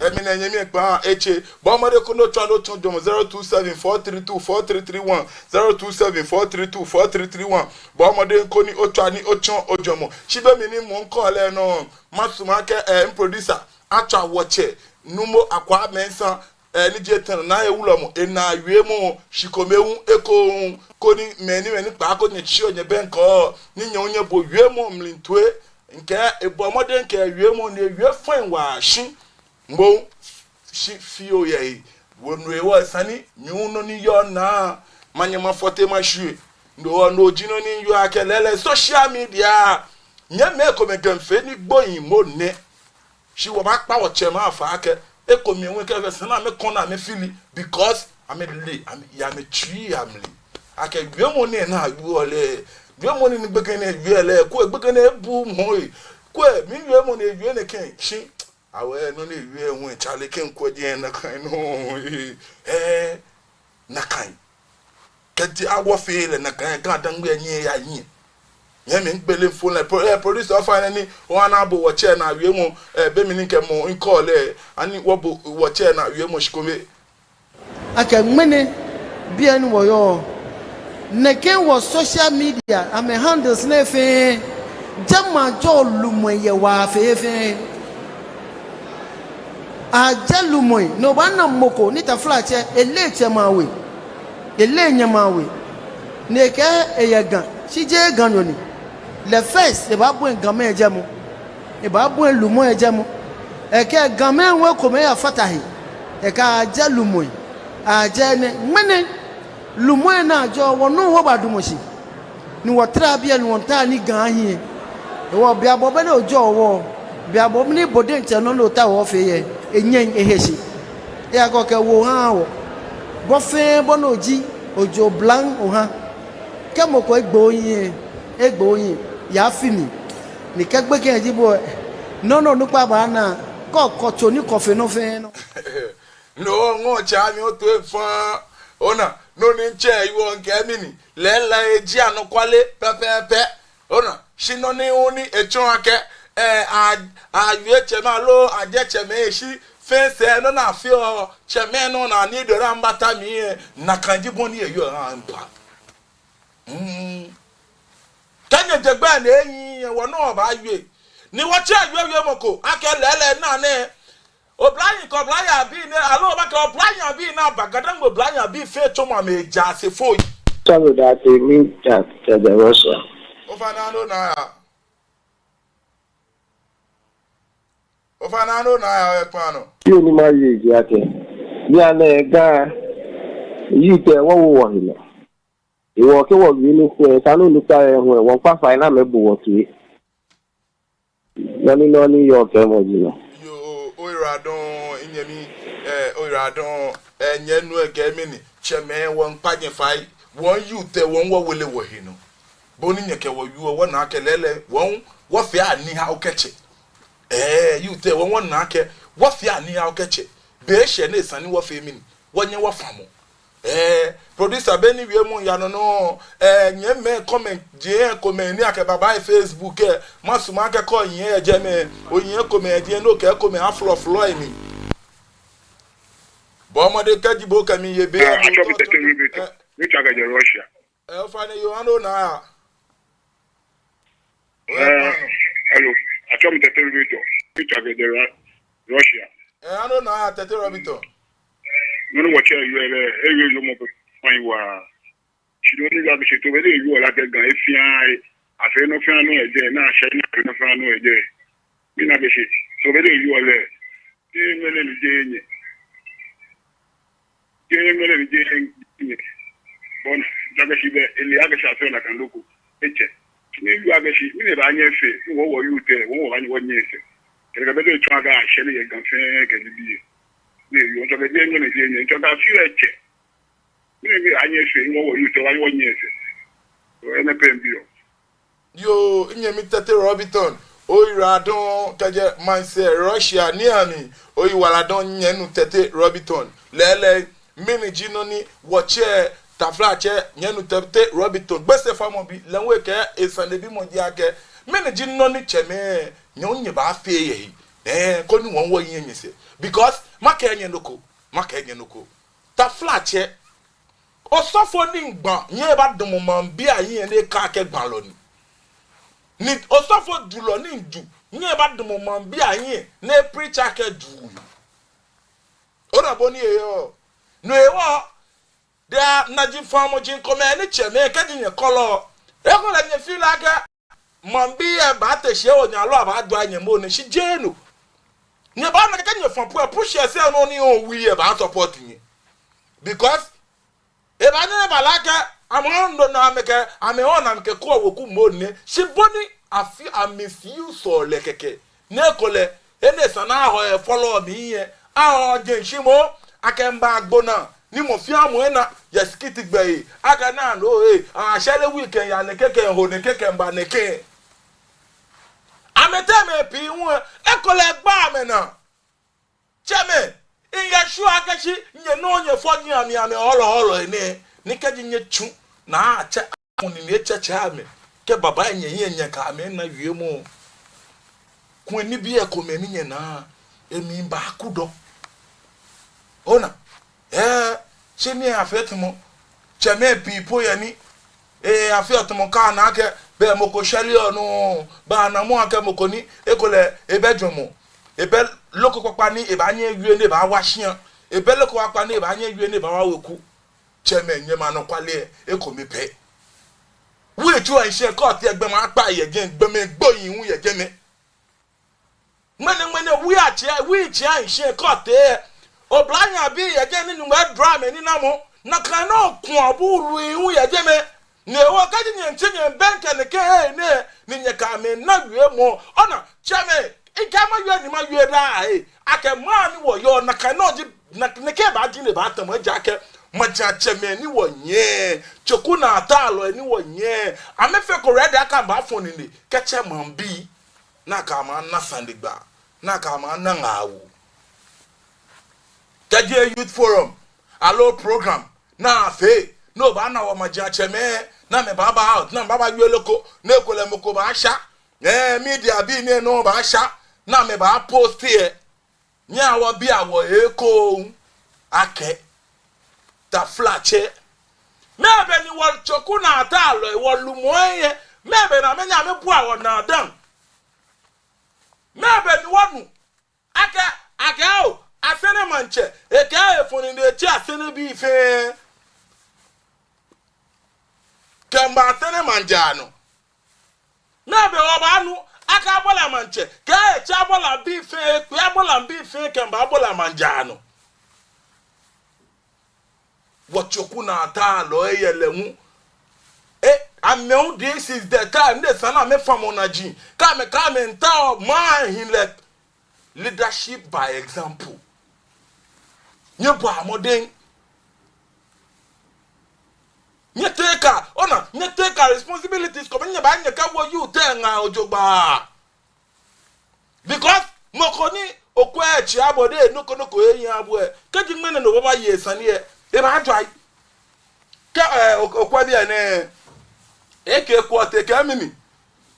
Emli nɛɛ nyɛmi ekpaa etsɛ. Bɔɔ mɔdɛŋ koni otswa ni otsɔɔ ojwɛŋmɔ zero two seven four three two four three three one. Zero two seven four three two four three three one. Bɔɔ mɔdɛŋ koni otswa ni otsɔɔ ojwɛŋmɔ. Shi be mli ni mɔ ŋkɔɔ lɛ nɔ, masumɔ akɛ, eh, mi producer, atswa wɔtsɛ Nuumo Akwaa Mensah, eh, ni ji etɛ nɔ naa ewulɔmɔ, enaa wiemɔ, shikome hu, eko hu, koni mɛi ni, mɛi ni kpaako nyɛtsiɔ nyɛbɛŋkɛɔ, ni nyɛ hu nyɛbo wiemɔ mli toi, ŋkɛɛ ebɔ mɔdɛŋ kɛ wiemɔ ni ewie fɛɛ waa shi. Mbo, shi fioo yɛ he. Hewɔ no hewɔ esa ni mi hu nɔ ni yɔɔ naa, manyɛ mafɔte mashwie. No hewɔ no ji nɔ ni miyɔɔ akɛ lɛɛlɛŋ social media, nyɛmimɛi komɛi kɛ mifee ni gbohii moŋ nɛ. Shi wɔbaakpa wɔtsɛmɛi afɔ akɛ, ekomɛi hu kɛ fɛɛ esa ni amɛkɔ ni amɛfee lɛ, because amɛle, amɛ, yɛ amɛtsui amli. Akɛ wiemɔ nɛɛ ni awieɔ lɛ, wiemɔ nɛɛ ni gbekɛ nɛɛ wie lɛ, kwɛ gbekɛ nɛɛ ebu mɔ ee, kwɛ miwiemɔ ni ewie nɛkɛ, shi awɛ nɔ ni ewie hu, chale, kɛ mikwɛ jɛi nakai nɔŋŋ ee, eh, nakai. Kɛji awɔ fɛɛ lɛ nakai, GaDangme nyɛɛɛ ya nyiɛ. Nyɛmi migbele phone lɛ, pro-, eh, producer, ofainɛ ni oha ni abo wɔtsɛ naa wiemɔ, eh, be mli ni mikɛ mɔ ŋcall lɛ, ani wɔbo wɔtsɛ naa wiemɔ shikome. Akɛ ŋmɛnɛ biɛ ni wɔyɔɔ, nɛkɛ wɔ social media, amɛ handles nɛɛ fɛɛ, jɛmɛ ajɔɔ lumɔi yɛ waa fɛɛ fɛɛ. Ajɛɛɛ lumɔi, ni obaana mɔ ko ni taflatsɛ, eleee tsɛmɛi awe, eleee nyɛmɛi awe. Ni ekɛɛ eyɛ Ga, shi jeee Ganyo ni. Lɛ first, ebaabɔi Gamɛi jɛmɔ. Ebaabɔi lumɔi jɛmɔ. Ekɛɛ Gamɛi hu ekomɛi yafata he. Ekɛɛ ajɛɛɛ lumɔi. Ajɛɛɛ nɛ, ŋmɛnɛ lumɔi ni ajɔɔ, wɔnɔ wɔbadamɔ shi. Ni wɔtara biɛ ni wɔmiitao ni Ga ahi. Hewɔ bianɛ bɔ ni ojɔɔ wɔ, bianɛ bɔ ni bo diɛŋtsɛ nɔ ni otaoɔ ofee lɛ, enyɛŋ ehe shi. Eya kɔ kɛ wɔ oha wɔ. Bɔ fɛɛ bɔ ni oji, ojo blaŋ oha. Kɛ mɔ ko egbo ohiɛ, egbo ohiɛ, yaafi mli. Ni kɛ gbekɛ ji bo, nɔ ni onukpa baana, kɔ kɔtso ni kɔ fe nɔ fɛɛ nɔ. No, ŋɔɔ tsɛ mi otoi faŋŋ. Ona, nɔ ni mitsɛ ewieɔ ŋkɛɛ mɛni, lɛɛlɛŋ eji anɔkwale pɛpɛɛpɛ. Ona, shi nɔ ni hu ni etsɔɔ akɛ, eh, a, awie tsɛmɛi aloo ajɛ tsɛmɛi shi fɛɛ sɛɛ nɔ ni afeɔ tsɛmɛi nɔ ni ani dɔra mbata mli lɛ, nakai ji bɔ ni eyɔɔ ampa. Mm. Kɛ nyɛje gbɛ ni eyi yɛ wɔnɔ wɔbaawie. Ni wɔtsɛ wiemɔ ko, akɛ lɛɛlɛŋ naa nɛɛ, oblahii kɛ oblayei abii nɛɛ, aloo obaakɛɛ oblayei abii nɛɛ aba, GaDangme oblayei abii fɛɛ tsɔmɔ amɛjaase foi. Tabo da te mi ta tɛdɛ Russia. Ofainɛ nɔ naa ya. Ofainɛ nɔ naa ya ekpa nɔ. Yoo ni mawie ji akɛ, bianɛ Ga youth lɛ wɔwo wɔhe nɔ. Hewɔ kɛ wɔwie nɔ ko lɛ, esa ni onukpai lɛ hu lɛ, wɔmiikpa fai ni amɛbo wɔ toi. Nɔ ni, nɔ ni miyɔɔ kɛɛmɔ ji no. Yoo, oyiwaladɔŋŋ, minyɛmi, eh, oyiwaladɔŋŋ, eh, nyɛnu akɛ mɛni, tsɛmɛi, wɔmiikpa nyɛ fai, wɔ youth lɛ, wɔ wɔwele wɔhe nɔ. Bɔ ni nyɛkɛ wɔ wieɔ, wɔna akɛ lɛɛlɛŋ, wɔ, wɔfee anihaokɛtsɛ. Eh, youth lɛ, wɔ wɔna akɛ, wɔfee anihaokɛtsɛ. Be eshɛ ni esa ni wɔfee mɛni, wɔnyɛ wɔfamɔ. Eh, producer, be ni wiemɔ yaa nɔ nɔŋŋ, eh, nyɛmimɛi comment, jeee comment ni akɛbaba yɛ Facebook lɛ, masumɔ akɛ kɛ ohiɛ yɛ jɛmɛ, ohiɛ comment yɛ jɛi ni okɛ comment aflɔflɔ yɛ mli. Bɔ mɔdɛŋ kɛji bo kɛ mi yɛ biɛ, eh, ni atsɛɔ mi Tɛte Roberto. Eh. Mitsɛ kɛjɛ Russia. Eh, ofainɛ yoo, ha nɔ naa ya. Oya, eh, kpa nɔ. Hello, atsɛɔ mi Tɛte Roberto. Mitsɛ kɛjɛ Ru-, Russia. Eh, ha nɔ naa ya, Tɛte Roberto. Nɔ ni wɔtsɛ ewie lɛ, ewie wiemɔ ko fine waa. Shi nɔ ni Ga bi shi to be de ewie lɛ akɛ Ga efia, afee nɔ fɛɛ nɔ yɛ jɛi, ni ashɛ ni afee nɔ fɛɛ nɔ yɛ jɛi. Mina akɛ shi to be de ewie lɛ, jeee ŋmɛnɛ ni jeee nyɛ. Jeee ŋmɛnɛ ni jeee nyɛ. Bɔ ni, ja akɛ shi be, ele akɛ shi afeɔ nakai nɔ ko. Etsɛ. Ni ewie akɛ shi, mɛni ebaanyɛ efee, ni wɔ, wɔ youth lɛ, wɔ, wɔbaanyɛ wɔnyiɛ esɛɛ. Kɛkɛ be de etsɔɔ akɛ ashɛ lɛ yɛ Ga fɛɛ kɛ nibii lɛ. Ni ewie, etsɔɔ akɛ jeee ŋmɛnɛ jeee nyɛ, etsɔɔ akɛ afeɔ etsɛ. Mɛni, mɛni anyɛ efee, ni wɔ, wɔ youth lɛ, wɔbaanyɛ wɔnyiɛ esɛɛ. Enɛ pɛ mibiɔ. Yoo, minyɛmi Tɛte Roberto, oyiwaladɔŋŋ kɛjɛ maŋsɛɛ Russia, niiaŋ mli, oyiwaladɔŋŋ nyɛmi nuu Tɛte Roberto. Lɛɛlɛŋ, mɛni ji nɔ ni wɔtsɛ, taflatsɛ, nyɛmi nuu Tɛte Roberto, gbɛsɛfamɔ bi, lɛ hu ekɛɛ esanebimɔ ji akɛ, mɛni ji nɔ ni tsɛmɛi, nyɛ hu nyɛbaafee yɛ he. Eh, koni wɔ hu wɔnyiɛ nyɛsɛɛ. Because, makɛɛ nyɛ nɔ ko, makɛɛ nyɛ nɔ ko. Taflatsɛ, osɔfo ni gba, nyɛbadamɔ maŋbii ahiɛ ni ekɛɛ akɛ gbalɔ ni. Ni osɔfo julɔ ni ju, nyɛbadamɔ maŋbii ahiɛ ni e-preach akɛ Juu ni. Ona bɔ ni eyɔɔ. No hewɔ, there are naji famɔji komɛi ni tsɛmɛi kɛji nyɛkɔlɔ, ekolɛ nyɛ-feel akɛ maŋbii lɛ baate shi ewo nyɛ aloo abaajwa nyɛ moŋ ni, shi jeee no. Nyɛbaana akɛ nyɛfã po, push yourself nɔ ni owie baa support nyɛ. Because ebaanyɛ eba lɛ akɛ amɛ ndo na amɛkɛ, amɛ ona amɛkɛ kɔ weku mɔ nɛ. Shi bɔ ni afee a misuse lɛ kɛkɛ. Ni ekolɛ, enɛ esa ni ahɔ efɔlɔ mli yɛ. Ahɔ jeŋ shi mɔ, akɛ mba gbo naa. Ni mɔ fɛɛ mɔ ena, yɛ skit gbɛ lɛ. Akɛ naa no lɛ, ashɛ lɛ weekend ya nɛkɛ kɛ ho nɛkɛ kɛ mba nɛkɛ. Amɛteŋ mɛi pii hu lɛ, ekolɛ egba amɛnaa. Tsɛmɛi, miyɛ sure akɛ shi nyɛ nɔ nyɛfɔ nyɛ amɛ amɛ hɔlɔhɔlɔ nɛɛ, ni kɛji nyɛtsu naa atsɛ amɛ ni nyɛtsɛtsɛ amɛ. Kɛ baba nyɛ hiɛ nyɛkɛ amɛ na wiemɔ. Kulɛ nibii komɛi ni nyɛnaa, emli baaku dɔŋŋ. Ona, ee, shi ni afee tamɔ, tsɛmɛi pii po yɛ ni, ee, afee tamɔ kɛ ana akɛ, bɛ mɔ ko shɛreɔ nɔ, bɛ ana mɔ akɛ mɔ ko ni, ekolɛ, ebɛ jwɛŋmɔ, ebɛ loko kpakpa ni ebaanyɛ ewie ni ebaawa shia, ebɛ loko kpakpa ni ebaanyɛ ewie ni ebaawa weku. Tsɛmɛi, nyɛmɔ anɔkwale, ekome pɛ. Witch and Shrine Court lɛ gbɔmɛi akpa yɛ jɛmɛ, gbɔmɛi gbohii hu yɛ jɛmɛ. Ŋmɛnɛ ŋmɛnɛ witch, witch and Shrine Court lɛ, oblahii abii yɛ jɛmɛ ni Nyɔŋmɔ edro amɛ ninamɔ. Nakai nɔŋŋ kuabuului hu yɛ jɛmɛ. Ni ewo kɛji nyɛmiitsi nyɛmiibɛŋkɛ nɛkɛ hei nɛɛ, ni nyɛkɛ amɛ na wiemɔ. Ona, tsɛmɛi, mikɛɛ mawie ni mawie daa lɛ, akɛ maŋ ni wɔyɔɔ nakai nɔŋŋ ji, na, nɛkɛ baaji ni baatamɔ ejaakɛ majiatsɛmɛi ni wɔyɛ, Tsoku Naa Talɔi ni wɔyɛ, amɛfeko ready akɛ amɛbaafɔ nine kɛtsɛ maŋbii, ni akɛ amɛ ana sanegbaa, ni akɛ amɛ ana ŋaawoo. Kɛji youth forum aloo program ni afee, ni obaana wɔmajiatsɛmɛi, ni amɛbaaba out, ni amɛbaaba wie loko, ni ekolɛ mɔ ko baasha, ee, media bii nɛɛ nɔŋŋ baasha, ni amɛbaa post lɛ. Nyɛhaa wɔbia wɔ ekoŋŋ akɛ, taflatsɛ, mɛɛ be ni wɔ Tsoku Naa Talɔi, wɔlumɔi lɛ, mɛɛ be ni amɛnyɛ amɛbua wɔ naa dã? Mɛɛ be ni wɔnu akɛ, akɛɛ oo, Asɛrɛ Maŋtsɛ, ekɛɛ efɔ nine etsɛ Asɛrɛbii fɛɛ kɛmiiba Asɛrɛ Maŋjaanɔ? Mɛɛ be wɔbaanu akɛ Abola Maŋtsɛ kɛɛ etsɛ Abolabii fɛɛ, ekpe Abolabii fɛɛ kɛmiiba Abola Maŋjaanɔ? Wɔ Tsoku Naa Talɔi yɛ lɛ hu. Ee, amɛ hu, this is the time ni esa ni amɛfamɔ naa ji. Kɛ amɛkɛɛ amɛmiitao maŋ hii lɛ, leadership by example. Nyɛbɔa mɔdɛŋ. Nyɛ take, ona, nyɛ take responsibilities komɛi ni nyɛbaanyɛ nyɛkawo youth lɛ ŋaa jogbaŋŋ. Because mɔ ko ni okwɛ etsɛ abo lɛ, nɔ ko nɔ ko ehiaa bo lɛ, kɛji ŋmɛnɛ ni obaaye sane lɛ, ebaajwa. Kɛ, ee, o-, okwɛ biɛ nɛɛ, ekɛɛ Quartey kɛɛ mɛni?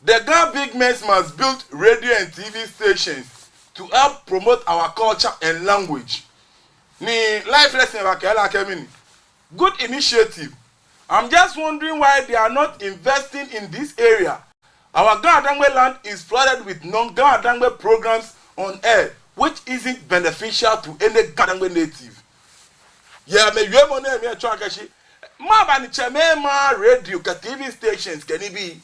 The Ga big men must build radio and T V stations to help promote our culture and language. Ni life lesson bakɛɛ lɛ akɛ mɛni? Good initiative. I'm just wondering why they are not investing in this area. Our Ga-Dangme land is flooded with non-Ga-Dangme programs on air, which isn't beneficial to any Ga-Dangme native. Yɛ amɛwiemɔ nɛɛ mli lɛ etsɔɔ akɛ shi, mɛɛba ni tsɛmɛi maa radio kɛ T V stations kɛ nibii?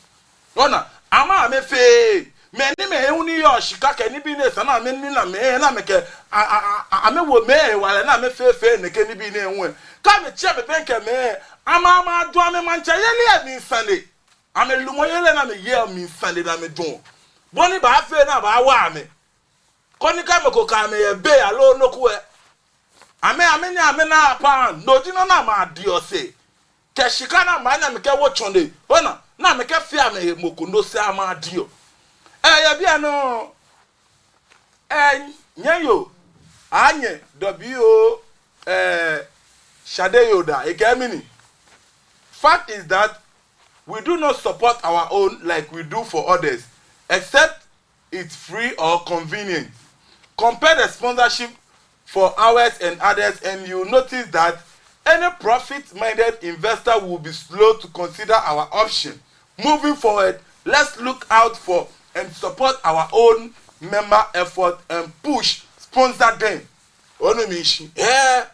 Ona, ama amɛfee. Mɛi ni amɛhe hu ni yɔɔ shika kɛ nibii ni esa ni amɛni ni amɛ, ni amɛkɛ, a, a, a, a, amɛwo amɛhewalɛ ni amɛfee fee nɛkɛ nibii nɛɛ hu lɛ, kɛ amɛtsi amɛbɛŋkɛ amɛ, ama, ama ajwɛŋ amɛmaŋtsɛyeli lɛ mli sane. Amɛlumɔyeli ni amɛyeɔ mli sane ni amɛjwɛŋɔ bɔ ni abaafee ni abaawa amɛ, koni kɛ mɔ ko kɛ amɛ yɛ bei aloo nɔ ko lɛ, amɛ, amɛnyɛ amɛna paa, no ji nɔ ni amɛdiɔ sɛɛ. Kɛ shika ni amɛbaanyɛ amɛkɛwo tsɔne, ona, ni amɛkɛfee amɛhe mɔ ko nɔ sɛɛ amɛdiɔ. Ee, yɛ biɛ nɔŋŋ, ee, nyɛ yoo, anyɛ, W O, ee, Shade Yoda, ekɛɛ mɛni? Fact is that we do not support our own like we do for others, except it's free or convenient. Compare the sponsorship for ours and others, and you notice that any profit-minded investor will be slow to consider our option. Moving forward, let's look out for and support our own member effort and push, sponsor them. Onu mi shishi? Ee,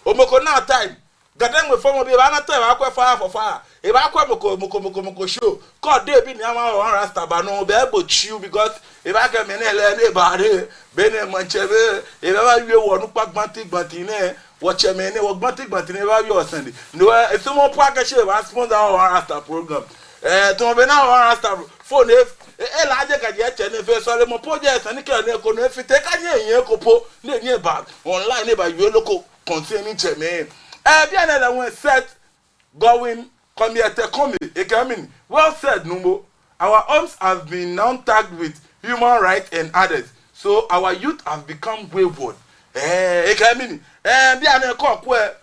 mɔ ko na time. Ga-Dangme fɔmɔ bii, ebaana tɛ, ebaakwɛ fire for fire. Ebaakwɛ mɔ ko, mɔ ko, mɔ ko, mɔ ko show. Kɛ odebi ni ama wɔ Rasta ba nɔ, be ebo chill because ebaakɛɛ mɛni lɛ ni eba nɛɛ, be nɛɛ maŋtsɛ be, ebaawie wɔ onukpa gbanti gbanti nɛɛ, wɔtsɛmɛi nɛɛ, wɔ gbanti gbanti nɛɛ, ebaawie wɔ sane. No, eh, esumɔɔɔ po akɛ shi ebaa sponsor wɔ Rasta program. Eh, tamɔ be ni wɔ Rasta phone, eh, eh, elaaje kɛjɛ etsɛ nɛɛ fɛɛ sɔlemɔ po jɛ sane kɛ nɛɛ ko nɛɛ fite kɛ nyɛ nyɛ ko po, ni nyɛba online ni ebawie nɔ ko concerning tsɛmɛi. Eh, bianɛ lɛ ŋwɛi Seth Godwin Komiete Kome, ekɛɛ mɛni, well said, Numo. Our homes have been now tagged with human rights and others. So our youth have become wayward. Eh, ekɛɛ mɛni, eh, bianɛ kɔkwɛ.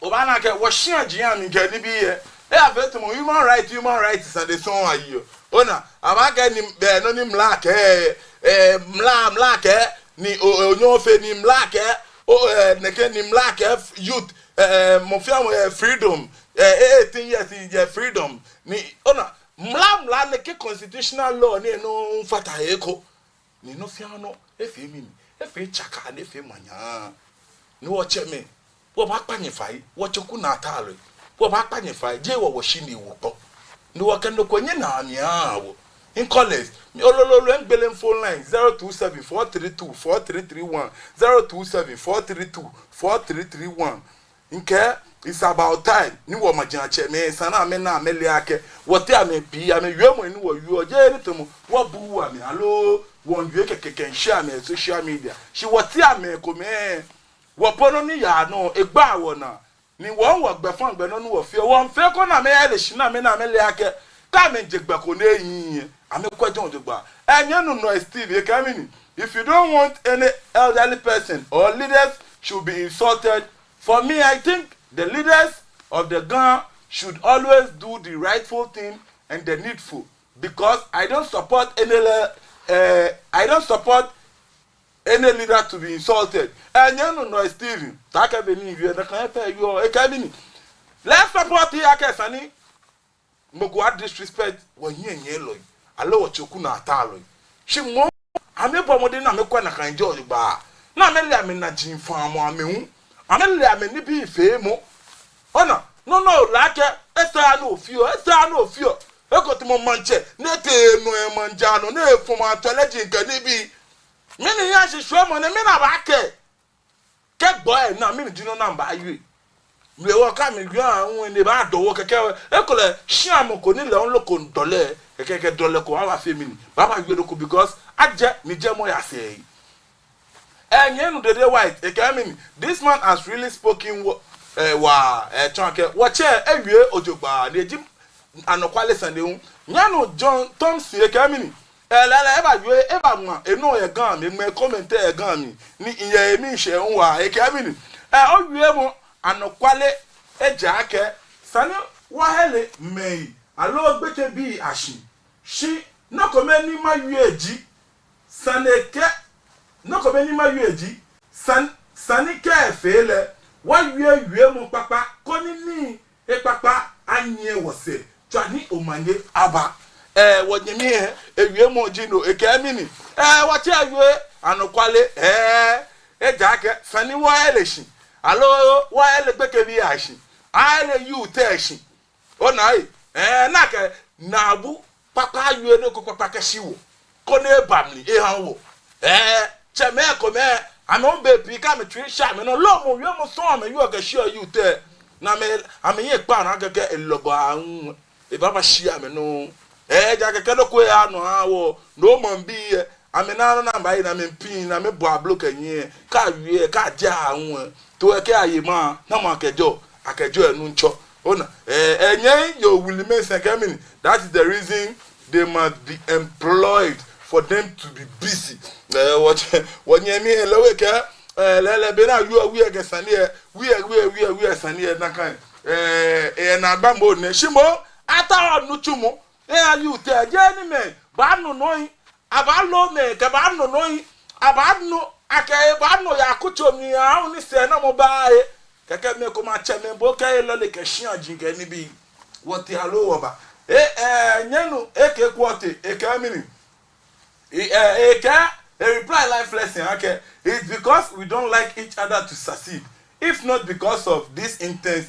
Obaana akɛ wɔshiaji amli kɛ nibii yɛ. Eyafee tamɔ human right, human right sane sɔŋŋ ayeɔ. Ona, abaakɛɛ ni, eh, nɔ ni mla kɛɛ, eh, mla, mla kɛɛ ni, o, o, onyɛŋ ofee ni mla kɛɛ, o, eh, nɛkɛ ni mla kɛɛ f-, youth, eh, eh, mɔ fɛɛ mɔ, eh, freedom, eh, eh, eighteen years, eh, freedom. Ni, ona, mla, mla nɛkɛ constitutional law ni enɔ fata he ko. Ni nɔ fɛɛ nɔ, efee mɛni, efee tsaka, ni efee manyaa. Ni wɔtsɛmɛi, wɔbaakpa nyɛ fai, wɔtsɛku naa ta lɛ. Wɔbaakpa nyɛ fai, jeee wɔ wɔshi ni wɔkpɔ. Ni wɔkɛ nɔ ko nyɛnaa mli aawo. In callers, mi olololo, migbele phone line, zero two seven four three two four three three one, zero two seven four three two four three three one. Mikɛɛ, it's about time ni wɔ maŋ jaatsɛmɛi, esa ni amɛna amɛle akɛ wɔteŋ mɛi pii, amɛwiemɔi ni wɔwieɔ, jeee ni tamɔ wɔbuuu amɛ aloo wɔmiiwie kɛkɛ kɛmiishi amɛ social media. Shi wɔteŋ mɛi komɛi, wɔ po nɔ ni yaa nɔ, egbaa wɔnaa. Ni wɔ, wɔgbɛfaŋ gbɛ nɔ ni wɔfeɔ, wɔmiifee koni amɛya ale shi ni amɛna amɛle akɛ, kɛ amɛje gbɛ ko ni ehiii lɛ, amɛkwɛ jogbaŋŋ. Ɛɛ, nyɛminuu Noise Steve, ekɛɛ mɛni, if you don't want any elderly person or leaders should be insulted, for me, I think the leaders of the Ga should always do the rightful thing and the needful, because I don't support any le-, eh, I don't support any leader to be insulted. Ɛɛ, nyɛminuu Noise Steve, taakɛ bɔ ni miwie nakai pɛ yɔɔ, ekɛɛ mɛni, let's support it, akɛ esa ni mɔ ko a-disrespect wɔhiɛnyiɛlɔi aloo wɔtsɛku naa ta lɔi. Shi moŋ, amɛbɔ mɔdɛŋ ni amɛkwɛ nakai jogbaŋŋ, ni amɛle amɛnaji faŋŋ amɛ hu, amɛle amɛnibii feemɔ. Ona, nɔ ni ole akɛ esaaa ni ofeɔ, esaaa ni ofeɔ. Eko tamɔ maŋtsɛ ni etee nɔ yɛ maŋ jaa nɔ ni efɔmɔ atɔlɛ ji kɛ nibii. Mɛni yaa shishwiemɔ nɛɛ, mɛni abaakɛɛ? Kɛ gbɔ lɛ na, mɛni ji nɔ ni abaawie? Miwie wɔ ka mi yɔɔ aŋwɛ ni baadɔ wɔ kɛkɛ. Ekolɛ shia mɔ ko ni lɛ hu loko dɔlɛ, kɛkɛ kɛ dɔlɛ ko abaafee mɛni, baabawie loko because ajɛ ni jɛmɔ ya sɛɛ. Ɛɛ, nyɛminuu Dede White, ekɛɛ mɛni, this man has really spoken wa-, eh, wa, eh, tsɔɔ akɛ wɔtsɛ ewie jogbaŋŋ, ni eji anɔkwale sane hu. Nyɛminuu John Thompson, ekɛɛ mɛni, eh, lɛɛlɛŋ, ebawie, ebaŋma enɔ yɛ Ga mli, eŋma comment yɛ Ga mli, ni miyɛ emli shɛɛ hu waa, ekɛɛ mɛni, eh, owiemɔ anɔkwale, ejaakɛ esa ni wɔhere mɛi aloo gbekɛbii ashi. Shi nɔ kome ni mawie ji, sane kɛ, nɔ kome ni mawie ji, san-, sane kɛ efee lɛ, wɔwie wiemɔ kpakpa, koni nii ekpakpa anyiɛ wɔsɛɛ, tswa ni omanye aba. Ɛɛ, wɔnyɛmi lɛ, ewiemɔ ji no, ekɛɛ mɛni, ɛɛ, wɔtsɛ ewie anɔkwale, ɛɛ, ejaakɛ esa ni wɔhere shi, aloo wɔhere gbekɛbii ashi, ahere youth lɛ shi. Ona ei, ɛɛ, nakai naabu kpakpa awie nɔ ko kpakpa kɛshi wɔ, koni eba mli eha wɔ. Ɛɛ, tsɛmɛi komɛi, amɛ hu bei pii kɛ amɛtsui sha amɛnɔ lɛ, mɔ wiemɔ sɔŋŋ amɛwieɔ kɛshiɔ youth lɛ. Ni amɛ, amɛhiɛ kpaa naa kɛkɛ elɔgɔ aŋwɛ, ebaaba shi amɛnɔ. Ɛɛ, ejaakɛ kɛ nɔ ko yaa nɔ aha wɔ, no maŋbii lɛ, amɛnaaa nɔ ni amɛbaaye ni amɛpiŋ ni amɛbɔ ablo kɛnyiɛ, kɛ awie, kɛ ajɛ aŋwɛ. To ekɛ aye ma, namɔ akɛjɔɔ, akɛjɔɔ enuŋtsɔ. Ona, ɛɛ, ɛɛ, nyɛ yoo Willie Mensah ekɛɛ mɛni, that is the reason they must be employed for them to be busy. Ɛɛ, wɔ, wɔnyɛmi lɛ hu ekɛɛ, ɛɛ, lɛɛlɛŋ be ni awie, wie kɛ sane lɛ, wie, wie, wie, wie sane lɛ nakai. Ɛɛ, ɛɛ, naagba mɔ nɛ, shi moŋ, ataoɔ nitsumɔ, eha youth lɛ, jeee ni mɛi baanu nɔ yi, abaalo mɛi kɛbaanu nɔ yi, abaanu, akɛ ebaanu yɛ akutso mli aahu ni sɛɛnamɔ baa he. Kɛkɛ mɛi komɛi atsɛmɛi bɔ kɛ elɔle kɛ shiaji kɛ nibii. Wɔtee aloo wɔba. Ɛɛ, ɛɛ, nyɛminuu Eke Quartey, ekɛɛ mɛni, ɛɛ, ekɛɛ, e-reply Life Lesson akɛ, it's because we don't like each other to succeed. If not because of this intense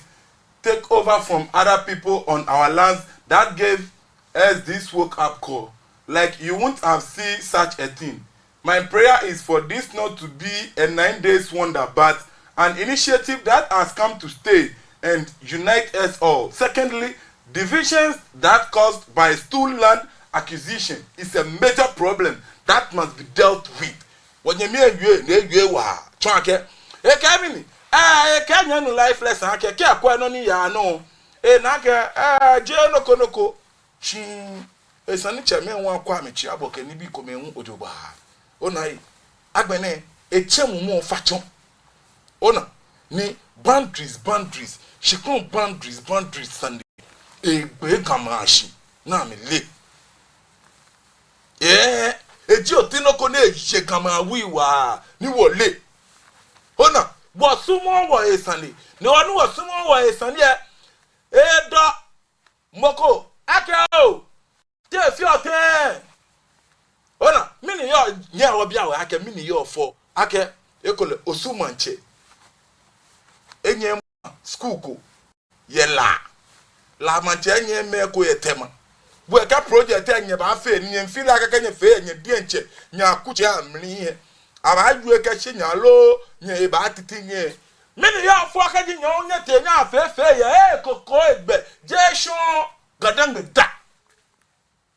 takeover from other people on our lands that gave us this wake-up call, like, you won't have seen such a thing. My prayer is for this not to be a nine days wonder, but an initiative that has come to stay and unite us all. Secondly, divisions that caused by stolen land acquisition is a major problem that must be dealt with. Wɔnyɛmi ewie, ni ewie waa. Tsɔɔ akɛ, ekɛɛ mɛni? Ee, ekɛɛ nyɛnu life lesson akɛ, kɛ akwɛ nɔ ni yaa nɔ, ena akɛ, ee, jeee nɔ ko nɔ ko. Shi esa ni tsɛmɛi hu akwɛ amɛtsɛ abɔ kɛ nibii komɛi hu jogbaŋŋ. Ona ei, agbɛnɛ, etsɛ mumɔ fa tsɔ. Ona, ni boundaries, boundaries, shikpɔŋ boundaries, boundaries sane. Egbe Gamɛi ashi, ni amɛle. Ee, eji oti nɔ ko ni eye Gamɛi awui waa, ni wɔle. Ona, wɔsumɔɔɔ wɔhe sane, ni wɔ ni wɔsumɔɔɔ wɔhe sane lɛ, edɔ mɔ ko akɛ oo, te feɔ tɛŋŋ? Ona, mɛni yɔɔ, nyɛ wɔbia wɔ akɛ mɛni yɔɔ fɔ, akɛ ekolɛ Osu maŋtsɛ enyɛ ma school ko yɛ La. La maŋtsɛ enyɛ mɛi ko yɛ Tema. Bo ekɛɛ project lɛ nyɛbaafee, ni nyɛmiifee lɛ akɛ kɛ nyɛfee lɛ nyɛ diɛŋtsɛ nyɛ akutsei amli lɛ, abaajwɛŋ akɛ shi nyɛ aloo nyɛ ebaatiti nyɛ. Mɛni yɔɔ fɔ kɛji nyɛ hu nyɛtee nyɛyafee fɛɛ yɛ, ee, koko egbɛ, jeee shɔŋŋ. Gadangme da.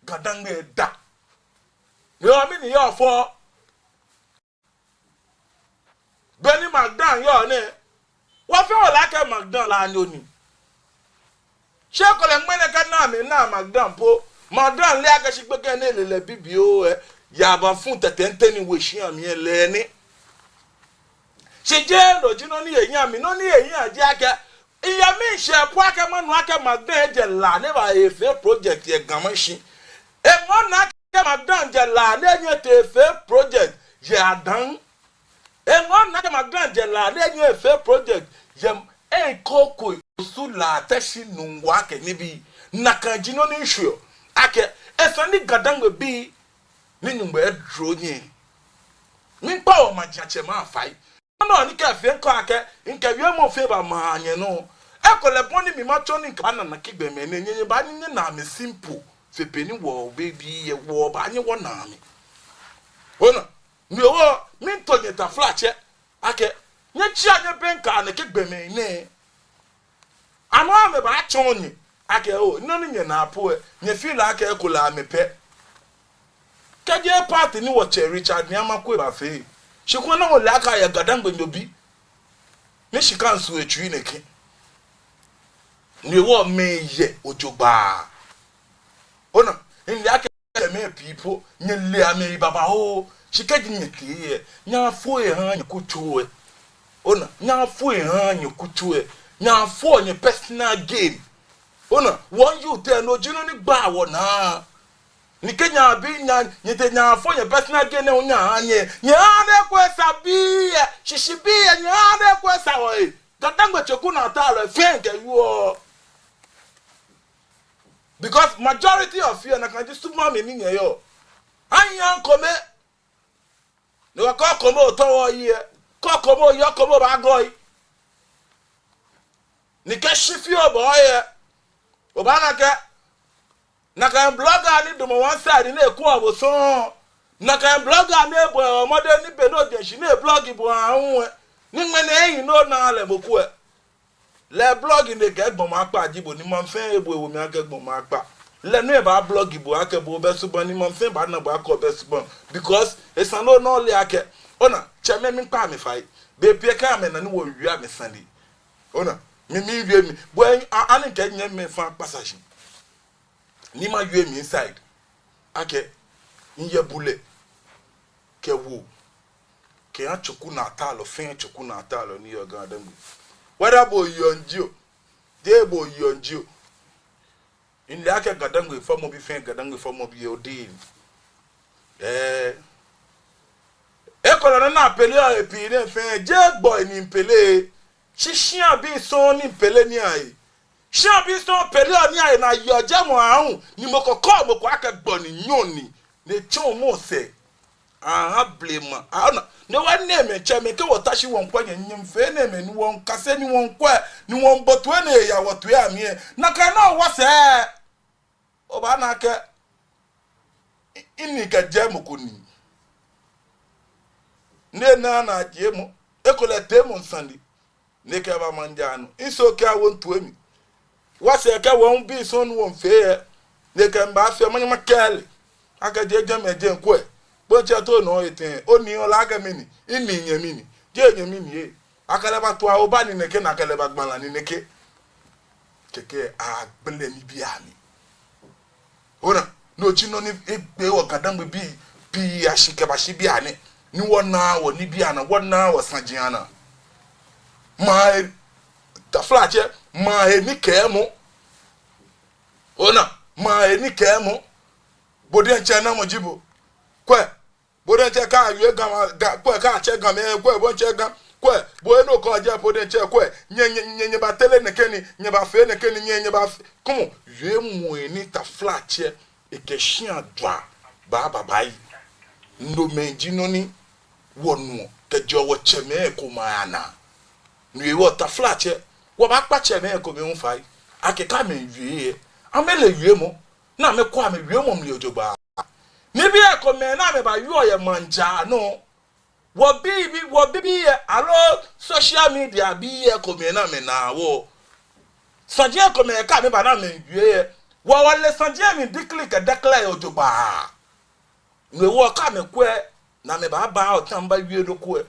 Gadangme da. Yoo, mɛni yɔɔ fɔ? Beni Magdan yɔɔ nɛɛ, wɔ fɛɛ wɔle akɛ Magdan lɛ anyo ni. Shi ekolɛ ŋmɛnɛ kɛ naa mi naa Magdan po, Magdan le akɛ shi gbekɛ ni ele lɛ bibioo lɛ, yɛ abafu tɛtɛntɛ ni we shia mli lɛ ni. Shi jeee no ji nɔ ni ehiaa mi, nɔ ni ehiaa ji akɛ, miya miishɛɛ po akɛ manu akɛ Magdan ejɛ La ni eba efee project yɛ Ga Mashi. Eŋɔɔ minaa akɛ Magdan jɛ La ni enyɛ etee efee project yɛ Adan. Eŋɔɔ minaa akɛ Magdan jɛ La ni enyɛ efee project yɛ, ee, koko Osu, La, Teshi, Nungua kɛ nibii. Nakai ji nɔ ni mishweɔ akɛ esa ni Gadangme bii ni Nyɔŋmɔ edro nyɛ. Miikpa wɔ majiatsɛmɛi afai. Nɔ ni kɛ fee ŋkɔ akɛ, ŋkɛ wiemɔ fɛɛ bama nyɛnɔ. Ekolɛ bɔ ni mi matsɔ ni ŋkɛbaana nakai gbɔmɛi nɛɛ, nyɛ, nyɛbaanyɛ nyɛna amɛ simple. Fe bɔ ni wɔbɛ bii lɛ, wɔbaanyɛ wɔna amɛ. Ona, no hewɔ, miito nyɛ taflatsɛ akɛ, nyɛtsia nyɛbɛŋkɛa nakai gbɔmɛi nɛɛ. Amɛ amɛbaatsɔɔ nyɛ akɛ oo, nɔ ni nyɛnaa po lɛ, nyɛfeel akɛ ekolɛ amɛ pɛ. Kɛji party ni wɔtsɛ Richard Nii Amarkwei bafee, shi kwɛ nɔ ni wɔle akɛ ayɛ Gadangme nyo bi. Ni shika miisusu etsui nɛkɛ. Ni wɔmɛi yɛ jogbaŋŋ. Ona, mile akɛ tsɛmɛi pii po, nyɛle amɛ babaoo. Shi kɛji nyɛtee lɛ, nyɛfɔa nyɛhaa nyɛkutso lɛ. Ona, nyɛfɔa nyɛhaa nyɛkutso lɛ. Nyɛfɔa nyɛ personal gain. Ona, wɔ youth lɛ, no ji nɔ ni gbaa wɔnaa. Ni kɛ nyɛbi nyɛ, nyɛtee nyɛfɔ nyɛ personal gain lɛ, nyɛhaa nyɛ, nyɛhaa ni ekwɛ esa bii lɛ, shishi bii lɛ, nyɛhaa ni ekwɛ esa wɔ lɛ. Gadangme tsoku naa ta lɛ fɛɛ kɛ yuɔ. Because majority of you nakai ji subaŋ mli ni nyɛyɔɔ. Anyɛ ŋkome. Ni wɔkɔ kome otɔ wɔ yi lɛ. Kɔ kome oyi, okome obaagɔ yi. Ni kɛ shi fioo bɔ yi lɛ, obaana akɛ nakai blogger ni damɔ one side ni ekwɛɔ bo sɔŋŋ. Nakai blogger ni ebɔɔ mɔdɛŋ ni be ni ojɛ shi ni eblog bo aahu lɛ, ni ŋmɛnɛ eyi ni ona lɛ mɔ ko lɛ. Lɛ blog ni ekɛɛ gbɔmɔ akpa ji bo ni maŋ fɛɛ ebu ewo mli akɛ gbɔmɔ akpa. Lɛ nɔŋŋ ebaablog bo akɛ bo obɛ subaŋ ni maŋ fɛɛ baana bo akɛ obɛ subaŋ. Because esa ni ona ole akɛ, ona, tsɛmɛi miikpa amɛ fai. Bei pii lɛ kɛ amɛna ni wɔwieɔ amɛsane. Ona, mi, miwie mi. Bo, a, ani kɛ nyɛmɛi fɛɛ akpasa shi. Ni mawie mi side. Akɛ, miyɛ bulɛ. Kɛ woo. Kɛha tsoku naa ta lɔ, fɛɛ tsoku naa ta lɔ ni yɔɔ Gadangme. Whether bo yɔɔ jio, jeee bo yɔɔ jio. Mile akɛ Gadangme fɔmɔbi fɛɛ, Gadangme fɔmɔbi yɛ odi. Ee. Ekolɛ nɔ ni apeleɔ lɛ pii nɛɛ fɛɛ, jeee gbɔi ni mipele. Shi shiabii sɔŋŋ ni mipele nii ahe. Shiabii sɔŋŋ peleɔ nii ahe ni ayɔɔ jɛmɔ aahu, ni mɔ ko kɔɔ mɔ ko akɛ gbɔ ni nyɔɔŋ ni, ni etsɔɔ mɔ sɛɛ. Aha blema. Ona, Ni wɔnɛɛmɛi tsɛmɛi, kɛ wɔta shi wɔŋkwɛ nyɛ, nyɛmiifee enɛɛmɛi, ni wɔŋkase, ni wɔŋkwɛ, ni wɔŋbo toi ni eya wɔtoi amli lɛ, nakai nɔŋŋ wɔsɛɛ. Obaana akɛ, i-, ini kɛ jɛmɔ ko ni. Ni ena naajiemɔ, ekolɛ teemɔŋ sane ni ekɛba maŋ jaa nɔ. Nso kɛ awo ntue mi. Wɔsɛɛ kɛ wɔŋbi sɔŋŋ ni wɔŋfee lɛ, ni ekɛ mba fee manyɛ makɛɛ lɛ akɛ jeee jɛmɛ jeŋ kwɛ. Bo diɛŋtsɛ to nɔ etɛ, onii ole akɛ mɛni, inii nyɛmi ni, jeee nyɛmi ni ee. Akɛ lɛ batua oba ni nɛkɛ, ni akɛ lɛ bagbala ni nɛkɛ. Kɛkɛ agbele nibii amli. Ona, no ji nɔ ni egbe wɔ GaDangme bii, bii ashi kɛbashi bianɛ. Ni wɔnaaa wɔnibii anaa, wɔnaaa wɔsaji anaa. Maŋ he, taflatsɛ, maŋ he nikɛɛmɔ. Ona, maŋ he nikɛɛmɔ. Bo diɛŋtsɛ namɔ ji bo? Kwɛ, bo diɛŋtsɛ kɛ awie Ga, Ga, kwɛ, kɛ atsɛ Gamɛi, kwɛ, bo diɛŋtsɛ Ga, kwɛ, bo eno ko ajɛ, bo diɛŋtsɛ, kwɛ, nyɛ, nyɛ, nyɛ, nyɛbatere nɛkɛ nii, nyɛbafee nɛkɛ nii, nyɛ, nyɛbafee. Kwɛmɔ, wiemɔi ni taflatsɛ ekɛ shia jwa baaba bayi. Nomɛi ji nɔ ni wɔnuɔ kɛjɛɔ wɔtsɛmɛi komɛi anaa. No hewɔ taflatsɛ, wɔbaakpa tsɛmɛi komɛi hu fai akɛ kɛ amɛwie lɛ, amɛle wiemɔ, ni amɛkwɛ amɛwiemɔ mli jogbaŋŋ. Nibii komɛi ni amɛbawieɔ yɛ maŋ jaa nɔ, wɔbii, bii, wɔbii bii lɛ, aloo social media bii lɛ komɛi ni amɛnaa wɔ. Saji komɛi kɛ amɛba ni amɛwie lɛ, wɔ, wɔle saji lɛ mli dikli kɛ dɛkli lɛ jogbaŋŋ. No hewɔ kɛ amɛkwɛ ni amɛbaaba otã bawie nɔ ko lɛ,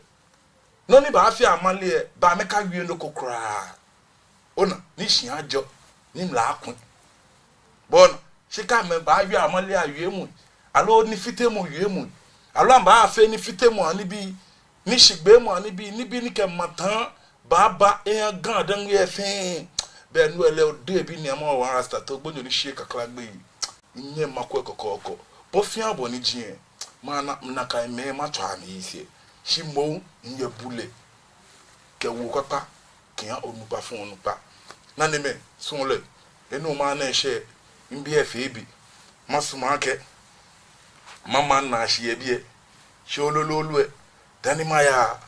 nɔ ni baafee amale lɛ, bɛ amɛkawie nɔ ko kwraa. Ona, ni shia ajɔ, ni mla aku. Bo ona, shi kɛ amɛbawie amale awiemɔi, aloo nifitemɔ wiemɔi, aloo amɛbaafee nifitemɔ anibii, nishigbeemɔ anibii, nibii ni kɛ matã baaba eha GaDangme fɛɛ. Bɛ no lɛ ole bi ni ama wɔ rasta to gbonyo ni shi kakla gbɛ. Nyɛ makwɛ kɔkɔɔkɔ. Bɔ fɛɛ bɔ ni eji lɛ, mana, nakai mɛi matswa amɛyi shi. Shi moŋ nyɛ bulɛ kɛ woo kpakpa kɛha onukpa fɛɛ onukpa. Nanemɛi, suɔlɔi, enɛ maŋ nɛɛ shɛ, mibi efee bi. Masumɔ akɛ mama naashi yɛ biɛ. Shi lolo lolo lɛ, dani maya,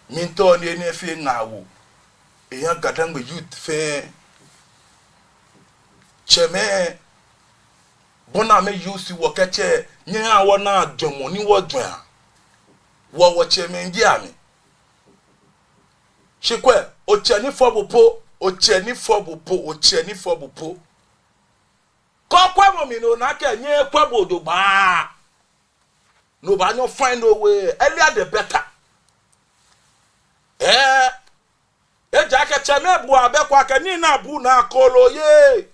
miitao ni enɛ fee ŋaawoo eha GaDangme youth fɛɛ. Tsɛmɛi, bɔ ni amɛ use wɔ kɛtsɛ, nyɛhaa wɔna jwɛŋmɔ ni wɔjwɛŋa. Wɔ, wɔtsɛmɛi ji amɛ. Shi kwɛ, otsɛ ni fɔ bo po, otsɛ ni fɔ bo po, otsɛ ni fɔ bo po. Kɛ okwɛ mɔ mli ni ona akɛ nyɛkwɛ bo jogbaŋŋ, no obaanyɛ find a way, earlier the better. Ɛɛ, ejaakɛ tsɛmɛi bua bɛ kwa kɛ ni na bu na kolo ye.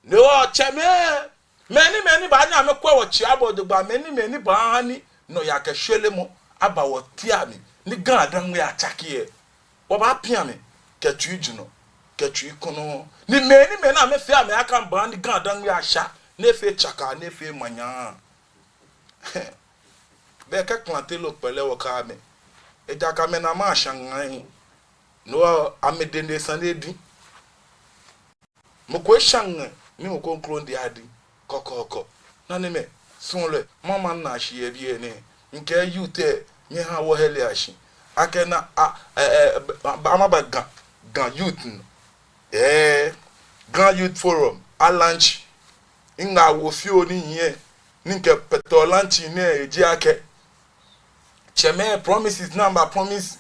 No hewɔ tsɛmɛi, mɛi ni, mɛi ni baanyɛ amɛkwɛ wɔ tsi abɔ jogbaŋŋ, mɛi ni, mɛi ni baaha ni nɔyaa kɛ shwelemɔ aba wɔteŋ amli, ni GaDangme atsake lɛ, wɔbaapiŋ amɛ kɛ tsuijurɔ, kɛ tsuikɔnɔ. Ni mɛi ni, mɛi ni amɛfee amɛ akɛ amɛbaaha ni GaDangme asha, ni efee tsaka, ni efee manyaa. Bɛ kɛ klante loo kpɛlɛ wɔkɛɛ amɛ, ejaakɛ amɛnaa amɛshaŋ ŋai. No hewɔ amɛdɛŋ sane lɛ di. Mɔ ko eshaŋ ŋai, ni mɔ ko kroko diɛŋtsɛ adi. Kɔkɔɔkɔ. Nanemɛi, suɔlɔi, mama naashi yɛ biɛ nɛɛ. Mikɛɛ youth lɛ, nyɛhaa wɔhele ashi. Akɛ na, a, ɛ, ɛ, ba, ba, amɛba Ga, Ga youth nɔ. Ɛɛ, Ga Youth Forum, a launch. Ŋaawoo fioo ni yɛ, ni mikɛkpɛtɛ launch nɛɛ eji akɛ, tsɛmɛi promises ni amɛba promise